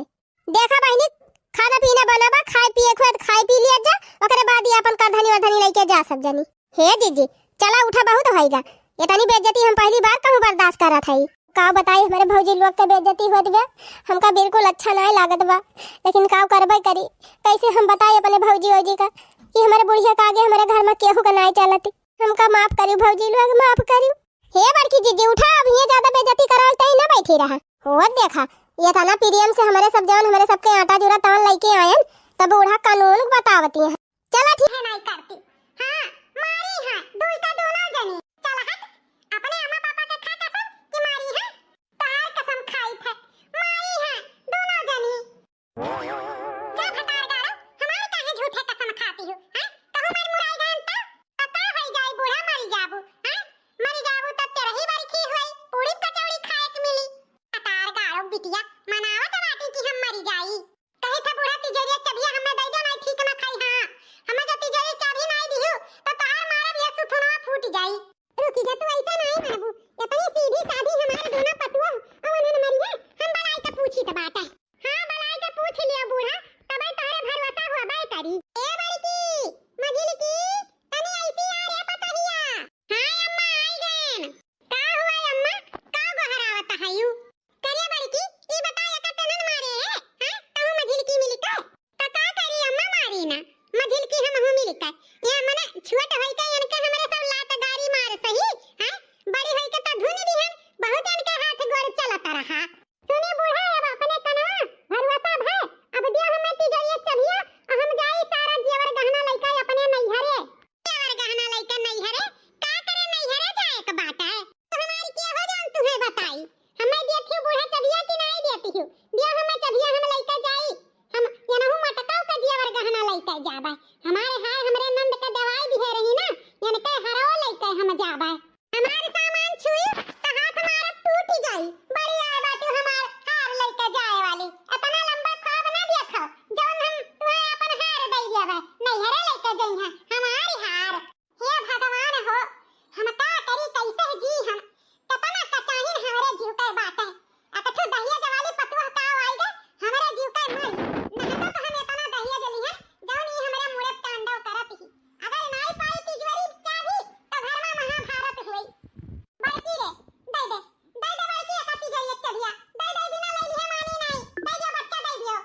देखा बहिनी, खाना पीना बना बा, खाए पिए के होए त खाए पी लिया जा, ओकरे बाद ही अपन करधनी वरधनी लइके जा सब जनी। हे जीजी, चला उठा, बहुत होइगा। इतनी बेइज्जती हम पहली बार कहूँ बर्दाश्त करत हई। का बताई, हमरे भौजी लोग के बेइज्जती होत बा, हमका बिल्कुल अच्छा नाय लागत बा, लेकिन का करबे करी, कैसे हम बताई अपने भौजी वौजी का कि हमरे बुढ़िया के आगे हमरे घर में केहू का नाय चलती। हमका माफ करी भौजी लोग, माफ करी। हे बड़की जीजी, उठा, अब हियाँ ज्यादा बेइज्जती करावल तई ना बैठी रहा। होत देखा, ये था ना प्रेम से हमरे सब जवन हमरे सबके आटा जूरा तवन लइके आयन, तब बूढ़ा कानून बतावती है। चला ठीक है, नाई करती। हाँ, मारी है, दुई का दोनों जनी। चल हट, अपने अम्मा पापा के खा कसम कि मारी है, तहार कसम खाई थे, मारी है, दोनों जनी। जा भतार गाड़ो, हमार काहे झूठे कसम खाती हो, हैं? कहूँ मर मुराई गयन त? त का होई जाई बूढ़ा मरी जाबू, हैं? मरी जाबू त तेरही बरखी होई, पूड़ी कचौड़ी खाए के मिली। भतार गाड़ो बिटिया, मनावत बाटी कि हम मरी जाई। कही था बूढ़ा तिजोरिया चबिया हमें दे दो, नाई ठीक ना खाई, हाँ। हमें जो तिजोरी चाबी नाई दिहू, त तहार मारब यह सुथुनवा फूट जाई। रुकी जा, तू ऐसे नाई मरबू। इतनी सीधी साधी हमार दोनों पतुआ, अवन हन मरी है, हम बलाई के पूछी त बाटे। हाँ, बलाई के पूछ लियो बूढ़ा, तबे तोहरे भरोसा होबे करी। ए बड़की, मझिलकी, तनी ऐसी आ रे पतोहिया। हाँ अम्मा, आई गएन। का हुआ अम्मा, का गोहरावत हयू? करे बड़की, ई बता एका तनन मारे है, हैं? तहु मझिलकी मिलके? त का करी अम्मा, मारी ना, मझिलकी हमहू मिलके। ये मने छोट होई के इनके हमरे सब लात गारी मार सही, हैं? बड़ी होई के त धुन दिहन, बहुत इनके हाथ गोड़ चलत रहा। सुनी बूढ़ा, अब अपने कनवा भरोसा भय, अब दियो हमें तिजोरिया चबिया, हम जाई सारा जेवर गहना लइके अपने नैहरे। जेवर गहना लइके नैहरे? का करे नैहरे जाए के बाटे? हमार के हो जान तुहे बताई, हमें देती बूढ़ा चबिया कि नाई देती हो? दियो हमें चबिया, हम लइके जाई, हम यनहु मटकाऊ के जेवर गहना लइके जाबे। हमारे हार हमरे नंद के दवाई दिहे रही ना, इनके हरवा लइके हम जाबे। हमार सामान छुई त हाथ मारब टूट जाई। बड़ी आए बाटू हमार हार लइके जाए वाली। इतना लंबा ख्वाब ना देखो, जौन हम तुम्हें अपन हार दे देबे। नैहरे लइके जइहा हमारी हार। हे भगवान हो, हम का करी, कैसे जी हम? कितना कचाहिन हमरे जीव के बाटे। अकठू दहिया जवाली पतुआ का आई गे, हमरे जीव के मरी। नहीं तो हम इतना दहिया जली है, जौन ई हमरे मुड़े तांडव करत ही। अगर नाई पाई तिजोरी चाबी, तो घर में महाभारत हुई। बड़की रे, दे दे, दे दे बड़की एका तिजोरी एक चबिया, दे दे, बिना ले लिए मानी नाई, दे दियो बच्चा, दे दियो।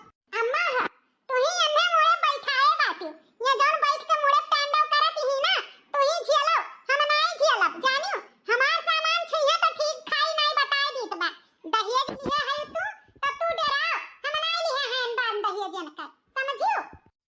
अम्मा हो, तू ही अंधे मुड़े बैठाए बाटू, ये जौन बैठ के मुड़े तांडव करत ही ना, तू ही झेलो, हम नाई झेलब, जानियो, हमार सामान छुइहे तो ठीक, खाई नाई बताए दीत बा, दहेज लिहे है तू, तो तू डराओ, हम नाई लिहे हैं दान दहेज इनका, समझियो?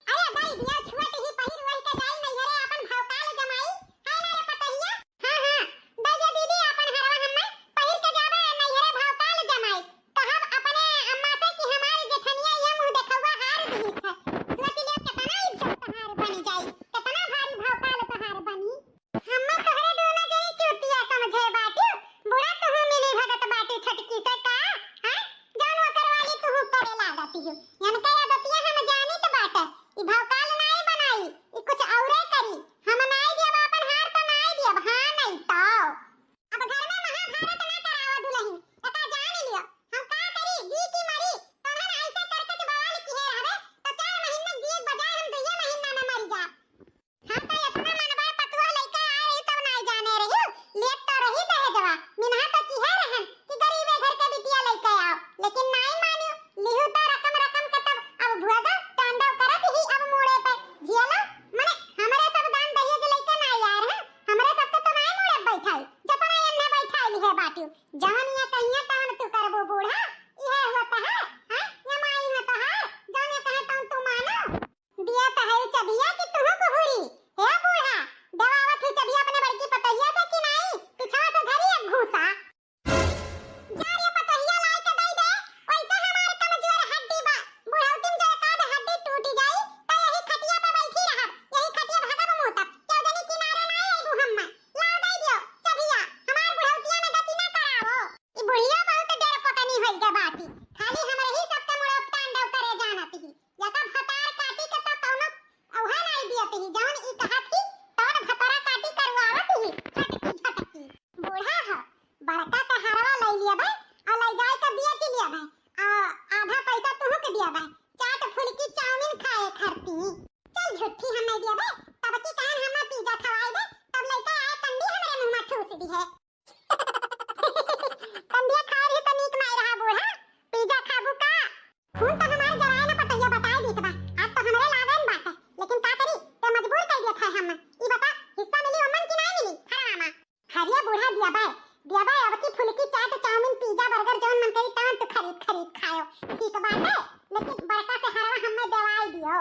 अरे दई दिया, छुअट ही पहिर ओढ़ के जाई नैहरे आपन भौकाल जमाई, है ना रे पतहिया? हाँ, हाँ, दई दे दीदी, आपन हरवा हम्मे पहिर के जाबे नैहरे भौकाल जमाई। कहब अपने अम्मा से कि हमार जेठनिया ये मुँह देखौआ हार दिहिस है। सोच लियो केतना इज्जत तोहार बनी जाई, केतना भारी भौकाल तोहार बनी। हम्मे तोहरे दोनों जनी चूतिया समझे बाटियो, बुरा तुहू मिली भगत बाटियो छोटकी से का? हैं? जौन ओकर वाली तुहू करे लागत हो। इनके आदतिया हम जानित बाटे, ई भौकाल नाई बनाई, ई कुछ औरे करी। हम नाई दियब आपन हार तो नाई दियब, हाँ नाई तो। अब घर में महाभारत ना करावा दुलहिन, एका जान लियो। हम का करी, जी की मरी, तोहन ऐसे करके बवाल किहे रहबे, तो चार महीने जिए बजाय हम दुइये महीना में मर जाब। हम तो इतना मनवा पतुआ लइके आए रही तब नाई जाने रही, लेत तो रही दहेजवा, मिनहा तो किहे रहन कि गरीबे घर के बिटिया लइके आओ, लेकिन नाई मानियो, लिहू तो रकम रकम के तब अब भुआगा तांडव करत ही अब मुड़े खायो, ठीक बाटे, लेकिन बड़का से हरवा हमें देवाई दियो।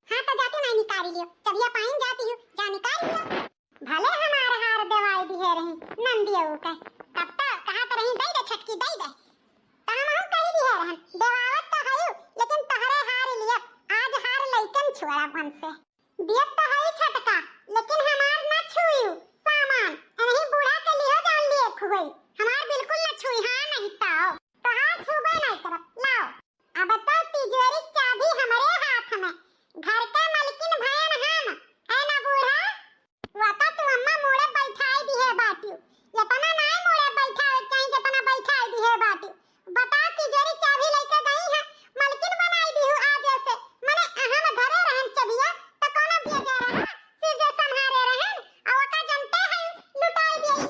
हाँ, तो जाती नहीं निकाली लियो, चबिया पाइन जाती हूँ, जा निकाल लियो। भले हमार हार देवाई दिहे रही नंदियो के, तब तो कहत रही, "दई दे छटकी, दई दे।" तो हमहू कही दिहे रहन, "देवावत तो हयू, लेकिन तोहरे हार लियब, आज हार लइकन छोड़ब हमसे।" दियत तो हई छटका, लेकिन हमार ना छुइयू सामान, एनही बूढ़ा के लिहो जान लिए खुबई, हमार बिल्कुल ना छुई, हाँ नहीं तो तोहार छुबे नहीं करब, लाओ। अब तो तिजोरी चाबी हमरे हाथ में, घर के मलकिन भयन हम, है ना बूढ़ा? वका तू अम्मा मोड़े बैठाई दिहे बाटियो, इतना नाय मोड़े बैठावे चाही जितना बैठाई दिहे बाटियो। बता, तिजोरी चाबी लइके गई है, मलकिन बनाई दिहू आज से। मने अहम घरे रहन चबिया, त कौनो बेजा रहा, सिर जे संभारे रहन, आ ओका जनते है, लुटाई देई।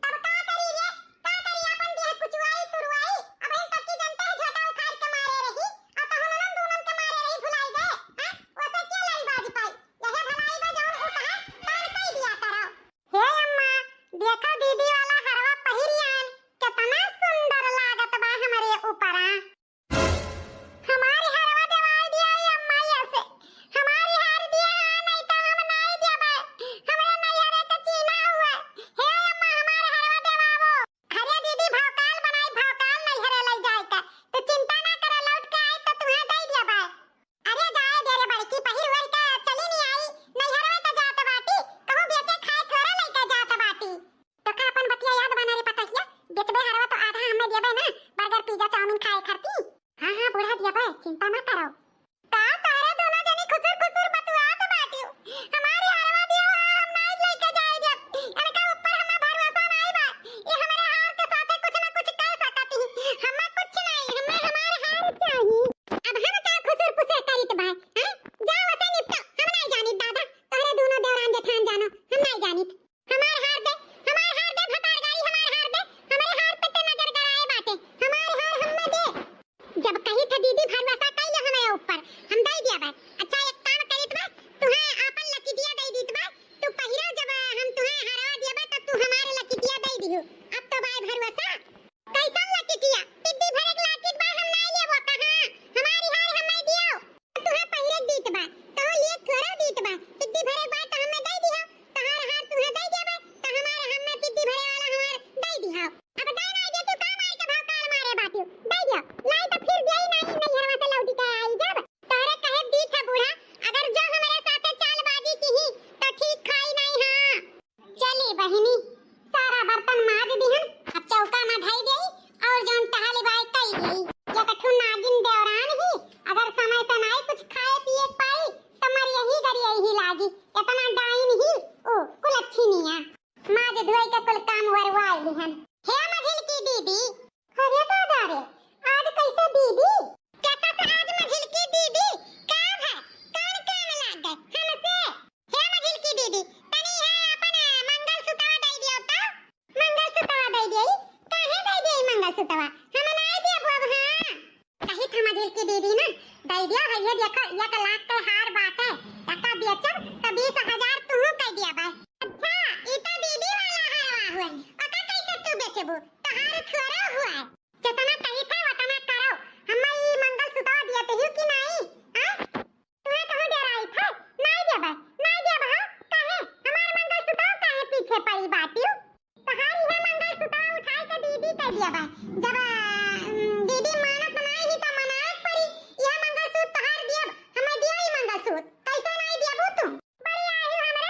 तब का करी रे, का करी, आपन देह कुचुआई, तुरुआई, अब हम तब की जनते है, झोटा उखाड़ के मारे रही, आ तहु ननन दूनन के मारे रही, भुलाई गए, हैं? ओसे के लड़ी बाज पाई? यहे भलाई बा जौन उ कहा, तार कई दिया करो। हे अम्मा, देखो दीदी वाला हरवा पहिरियान, केतना सुंदर लागत बा हमरे ऊपरा। हमारी हरवा देवाई दिया ए अम्मा, ये से। हमारी हार दिया है, नहीं तो हम नहीं देबे। हमरे नैहरे के चीना हुआ। हे अम्मा, हमारे हरवा देवावो। अरे दीदी, भौकाल बनाई, भौकाल नैहरे लई जाए का। तू चिंता ना करे, लौट के आई तो तुम्हें दे देबे। अरे जाए दे रे बड़की, पहिर ओढ़ के चली नहीं आई, नैहरवे त जात बाटी, कहूँ बेचे खाए थोड़ा लइके जात बाटी। तो का अपन बतिया याद बना रे पतहिया, बेचबे हरवा तो आधा हमें देबे ना, बर्गर पिज्जा चाउमीन खाए खरती। हाँ हाँ बूढ़ा देबे, चिंता मत करो। का तोहरे दोनों जनी खुसुर खुसुर बतुआत बाटियो? हमारी हरवा दियो, हम नाई लइके जाए जब, इनका ऊपर हमें भरोसा नाई बा, ये हमरे हार के साथे कुछ ना कुछ कर सकती, हमें कुछ नहीं, हमें हमार हार चाहिए। अब हम का खुसुर पुसुर करित बा, हैं? जा ओसे निपटो, हम नाई जानित दादा, तोहरे दोनों देवरान जेठान जानो, हम नाई जानित। हमार हार दे, हमार हार दे, भतार गाड़ी, हमार हार दे, हमरे हार पे ते नजर गड़ाए बाटे, हमार हार हमें दे। जब कही थे दीदी भरोसा कइले हमरे ऊपर, हम दे दिया बा। अच्छा एक काम करित बा, तुहे आपन लकिटिया दे दीत बा, तू पहिरा जब हम तुहे हरवा दिया बा, तब तू हमार लकिटिया दे दियो। अब तो बाय भरोसा। कैसन लकिटिया? टिड्डी भरे के लाकिट बा, हम नाई लेबो कहाँ? हमारी हार हमें दियो। तुहे पहिरे के दीत बा, तो लिए थोड़ा दीत बा। टिड्डी भरे के बा तो हमें दे दियो। तहार हार तुहे दे दिया बा, तो हमार हमें टिड्डी भरे वाला हमार दे दियो। अब दे नाई दे तू का मार के भौकाल मारे बाटियो। दे दियो। लाई तो फिर दिया ही नाई, नैहरवा से लौटी के आई जब। तोहरे कहे दीत है बूढ़ा, अगर जो हमरे साथे चालबाजी किही, तो ठीक खाई नाई हाँ। चली बहिनी, सारा बर्तन माज दिहन, अब चौका में धई देई और जौन टहली बाई कई देई। एक ठू नागिन देवरान ही, अगर समय से नाई कुछ खाए पिए के पाई, त मर यही गर यही लागी। इतना डाइन ही, ओ, कुलच्छिनिया। माज धोई के कुल काम वरवाई लिहन। हे मझिलकी दीदी, अरे दादा रे, आज कैसे दीदी? कैसा से आज मझिलकी दीदी? का है? कौन काम लाग गए हमसे? हे मझिलकी दीदी, तनी है अपन मंगलसूत्रवा दे दियो तो। मंगलसूत्रवा दे दियो? काहे दे दियो मंगलसूत्रवा? हम नाई देबो अब, हाँ। कही था मझिलकी दीदी ना, दे दियो है, ये देखो, एक लाख के हार बाटे, एका बेचब तो बीस हजार तुहू कह दिया बा। अच्छा, ई तो दीदी वाला हारवा हुए, ओका कैसे तू बेचबू? तोहार थोड़ा हुआ है। जितना कही थे उतना करो, हम ई मंगलसूत्रवा दिया तो कि नहीं? आ? तुम्हें कहूँ डराई थे, नहीं देबे, नहीं देबे हो, काहे? हमार मंगलसूत्रवा काहे पीछे पड़ी बाटियो? तोहार इहे मंगलसूत्रवा उठाई के दीदी के दिया बा। जब, अम, दीदी मानत नाई ही त मनाए के पड़ी। इहे मंगलसूत्र तोहार दियब, हमें दियो ई मंगलसूत्र। कैसे नाई दियबू तू? बड़ी आही हमरे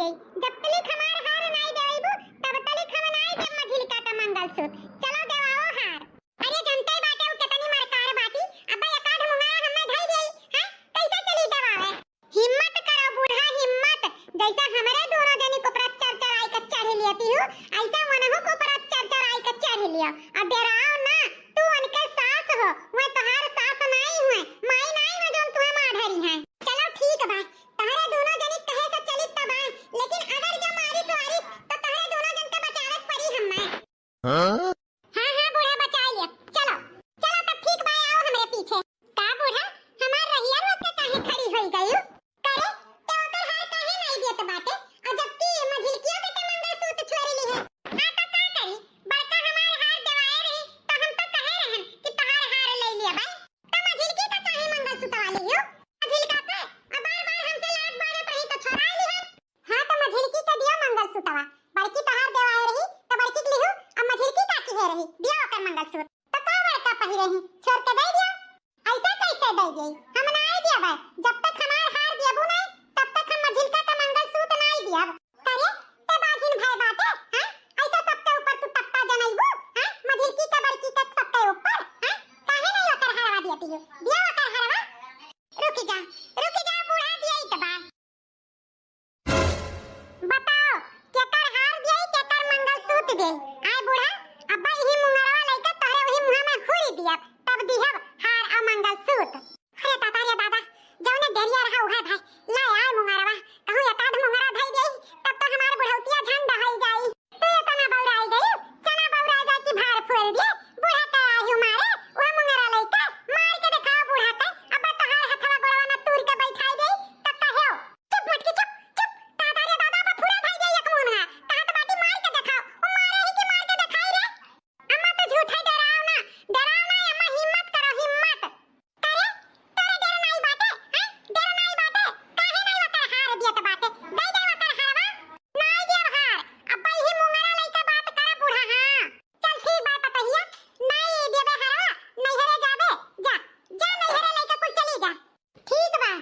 जब तलिक हमार हार नाई देवैबू, तब तलिक हम नाई देब मझिलका का मंगलसूत्र। चलो देवाओ हार। अरे जनते बाटे उ केतनी मरकार बाटी, अब एकाध मुंगारा हमें धई देई, हैं? कैसे चली देवावे? हिम्मत करो बूढ़ा, हिम्मत। जैसे हमरे दोनों जनी के ऊपर चर चर आई के चढ़ लियती हूँ, ऐसे वनहु के ऊपर चर चर आई के चढ़ लियो। और डराओ ना, तू उनके सास हो, वह तोहार सास नाई हुए, माई नाई हो जौन तुहे मार धरी हैं। चलो ठीक बा, तहरे दोनों जनी कहे से चली तब आए, लेकिन अगर जो मारिस वारिस तो तहरे दोनों जन के बचावे के पड़ी हमें। हाँ? हाँ, हाँ, बूढ़ा बचा लिया। चलो, चलो तब ठीक बा, आओ हमरे पीछे। का बूढ़ा, हमार रहिया रोक के काहे खड़ी होई गयू? करे, ते ओकर हार काहे नाई देत बाटे? और जबकि मझिलकिया के ते मंगलसूत्र छोड़ ली है। हाँ तो का करी? बड़का हमार हार देवाए रही, तो हम तो कहे रहन कि तहार हार ले लिया भाई। तो मझिलकी का काहे मंगलसूत्र वाली हो? मझिलका के, अब बार-बार हमसे लाग बारत रही तो छोड़ा ली है। हाँ, तो मझिलकी के दियो मंगलसूतवा। बड़की तोहार देवाए रही, तो बड़की के लिहू, अब मझिलकी का किहे रही, दियो ओकर मंगलसूत्र। तो का बड़का पहिरे ही, छोड़ के दे दियो। ऐसा कैसे दे दिए? हम ना आए दियब। जब तक हमार हार दियबू नहीं, तब तक हम मझिलका का मंगलसूत्र ना दियब। करे, ते बाघिन भय बाटे, हाँ? ऐसा सबके ऊपर तू तख्ता जनैबू, हाँ? मझिलकी का बड़की का सबके ऊपर, हाँ? काहे नहीं ओकर हरवा दियती हो? दियो ओकर हरवा। रुक जा, रुक जा, बूढ़ा दिया इतबा। बताओ, केकर हार दियाई, केकर मंगलसूत्र दियाई? आय बूढ़ा, अब्बा इही मुंगरवा लइके तोहरे वही मुँह में हुरी दियब, तब दिहब हार आ मंगलसूत्र। अरे दादा रे दादा, जौने डेरिया रहा उहे भाई, ला आय मुंगरवा, कहूँ एकाध मुंगरा धई देई, तब तो हमार बुढ़ौतिया झंड होई जाई। तू एतना बौराई गई, चना बौरा जाए कि भार फोड़ दिए, बूढ़ा का आही मारे, वह मुंगरा लइके, मार के देखाओ बूढ़ा के, अब्बा तोहार हथवा गोड़वा न तूर के बैठाई देई, तब कहे हो। चुप मटकी चुप, चुप। दादा रे दादा, बफुरा भाई जाई एक मुंह में। कहा तो बाटी मार के देखाओ। ओ मारे ही कि मार के देखाई रे। अम्मा तो झूठा डराओ ना, डराओ ना अम्मा, हिम्मत करो हिम्मत। करे, तोरे डर नाई बाटे, हैं? डर नाई बाटे। काहे नाई ओकर हार दियत बाटे? दे दे ओकर हारवा। नाई दियब हार। अब्बा इही मुंगरा लइका बात करे बूढ़ा, हाँ। चल ठीक बा पतहिया, नाई देबे हारवा, नैहरे जाबे, जा। जा नैहरे लइका कुल चली जा। ठीक बा,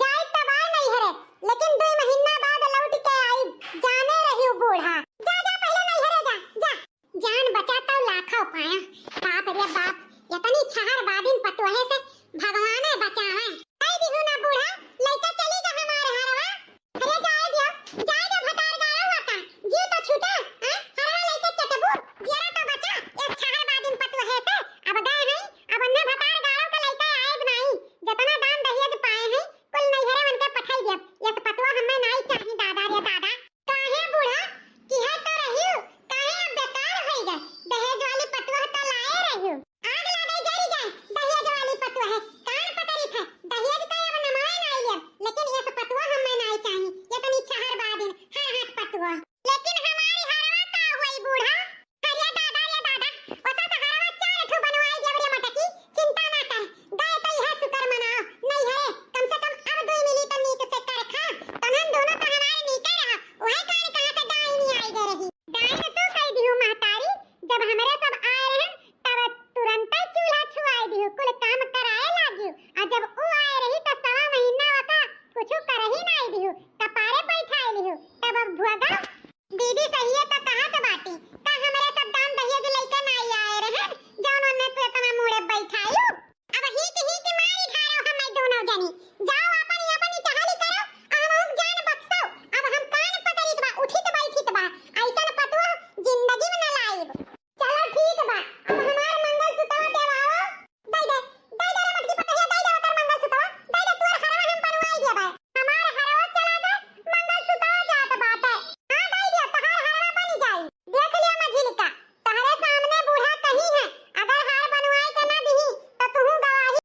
जाई तब आए नैहरे, लेकिन दुई महीना बाद लौट के आई, जाने रही बूढ़ा। जा, जा, पहले नैहरे जा, जा। जान बचा तो लाखों पाया। बाप रे बाप, इतनी छहर बादिन पतोहे से भगवाने बचावे। कह दिहु ना बूढ़ा, लइका चली जा हमार हरवा। अरे जाए दियो, जाए दो भतार गाड़ा हुआ का, जीव तो छूटा, हाँ? हरवा लइके चटबू, जियरा तो बचा, इस छहर बादिन पतोहे से, अब गए हैं, अब अन्य भतार गाड़ो के लइके आएब नाई, जतना दान दहेज पाए हैं, कुल नैहरे उनके पठाई दियब। यस पतवा हमें नाई चाही दादा रे दादा। काहे बूढ़ा, किहे तो रहियो, काहे अब बेकार होई गए? दहेज वाली पतवा तो लाए रहियो। आग लागे जरी जाए, दहेज वाली पतवा है, कान पकड़ी थे, दहेज तो अब नमाए नाई लेब, लेकिन यस पतवा हमें नाई चाही, ये तनी छहर बादिन, हाँ, हाँ, पतवा। लेकिन हमारी हरवा का होई बूढ़ा? अरे दादा रे दादा, ओसा तो हरवा चार ठो बनवाई देब रे मटकी, चिंता ना कर, गए तो यह शुक्र मनाओ, नैहरे, कम से कम अब दुई मिली तो नीक से कर खा, तनन दोनों तो हमारे नीके रहा, वह कान कहाँ से डाइन आई गए रही। डाइन तू कह दिहु महतारी, जब हमरे सब आए रहन, तब तुरंते चूल्हा छुआई दिहु, कुल काम कराए लागिउ, आ जब उ आए रही तो सवा महीना ओका कुछु करही नाई दिहु, कपारे बैठाए लिहु, तब अब भुआ दीदी सहिए तो कहत बाटी, का हमरे सब दान दहेज लइके नाई आए रहन, जौन ओन्ने तू इतना मुड़े बैठायु? अब हीक हीक मारी ढारो हमें दोनों जनी,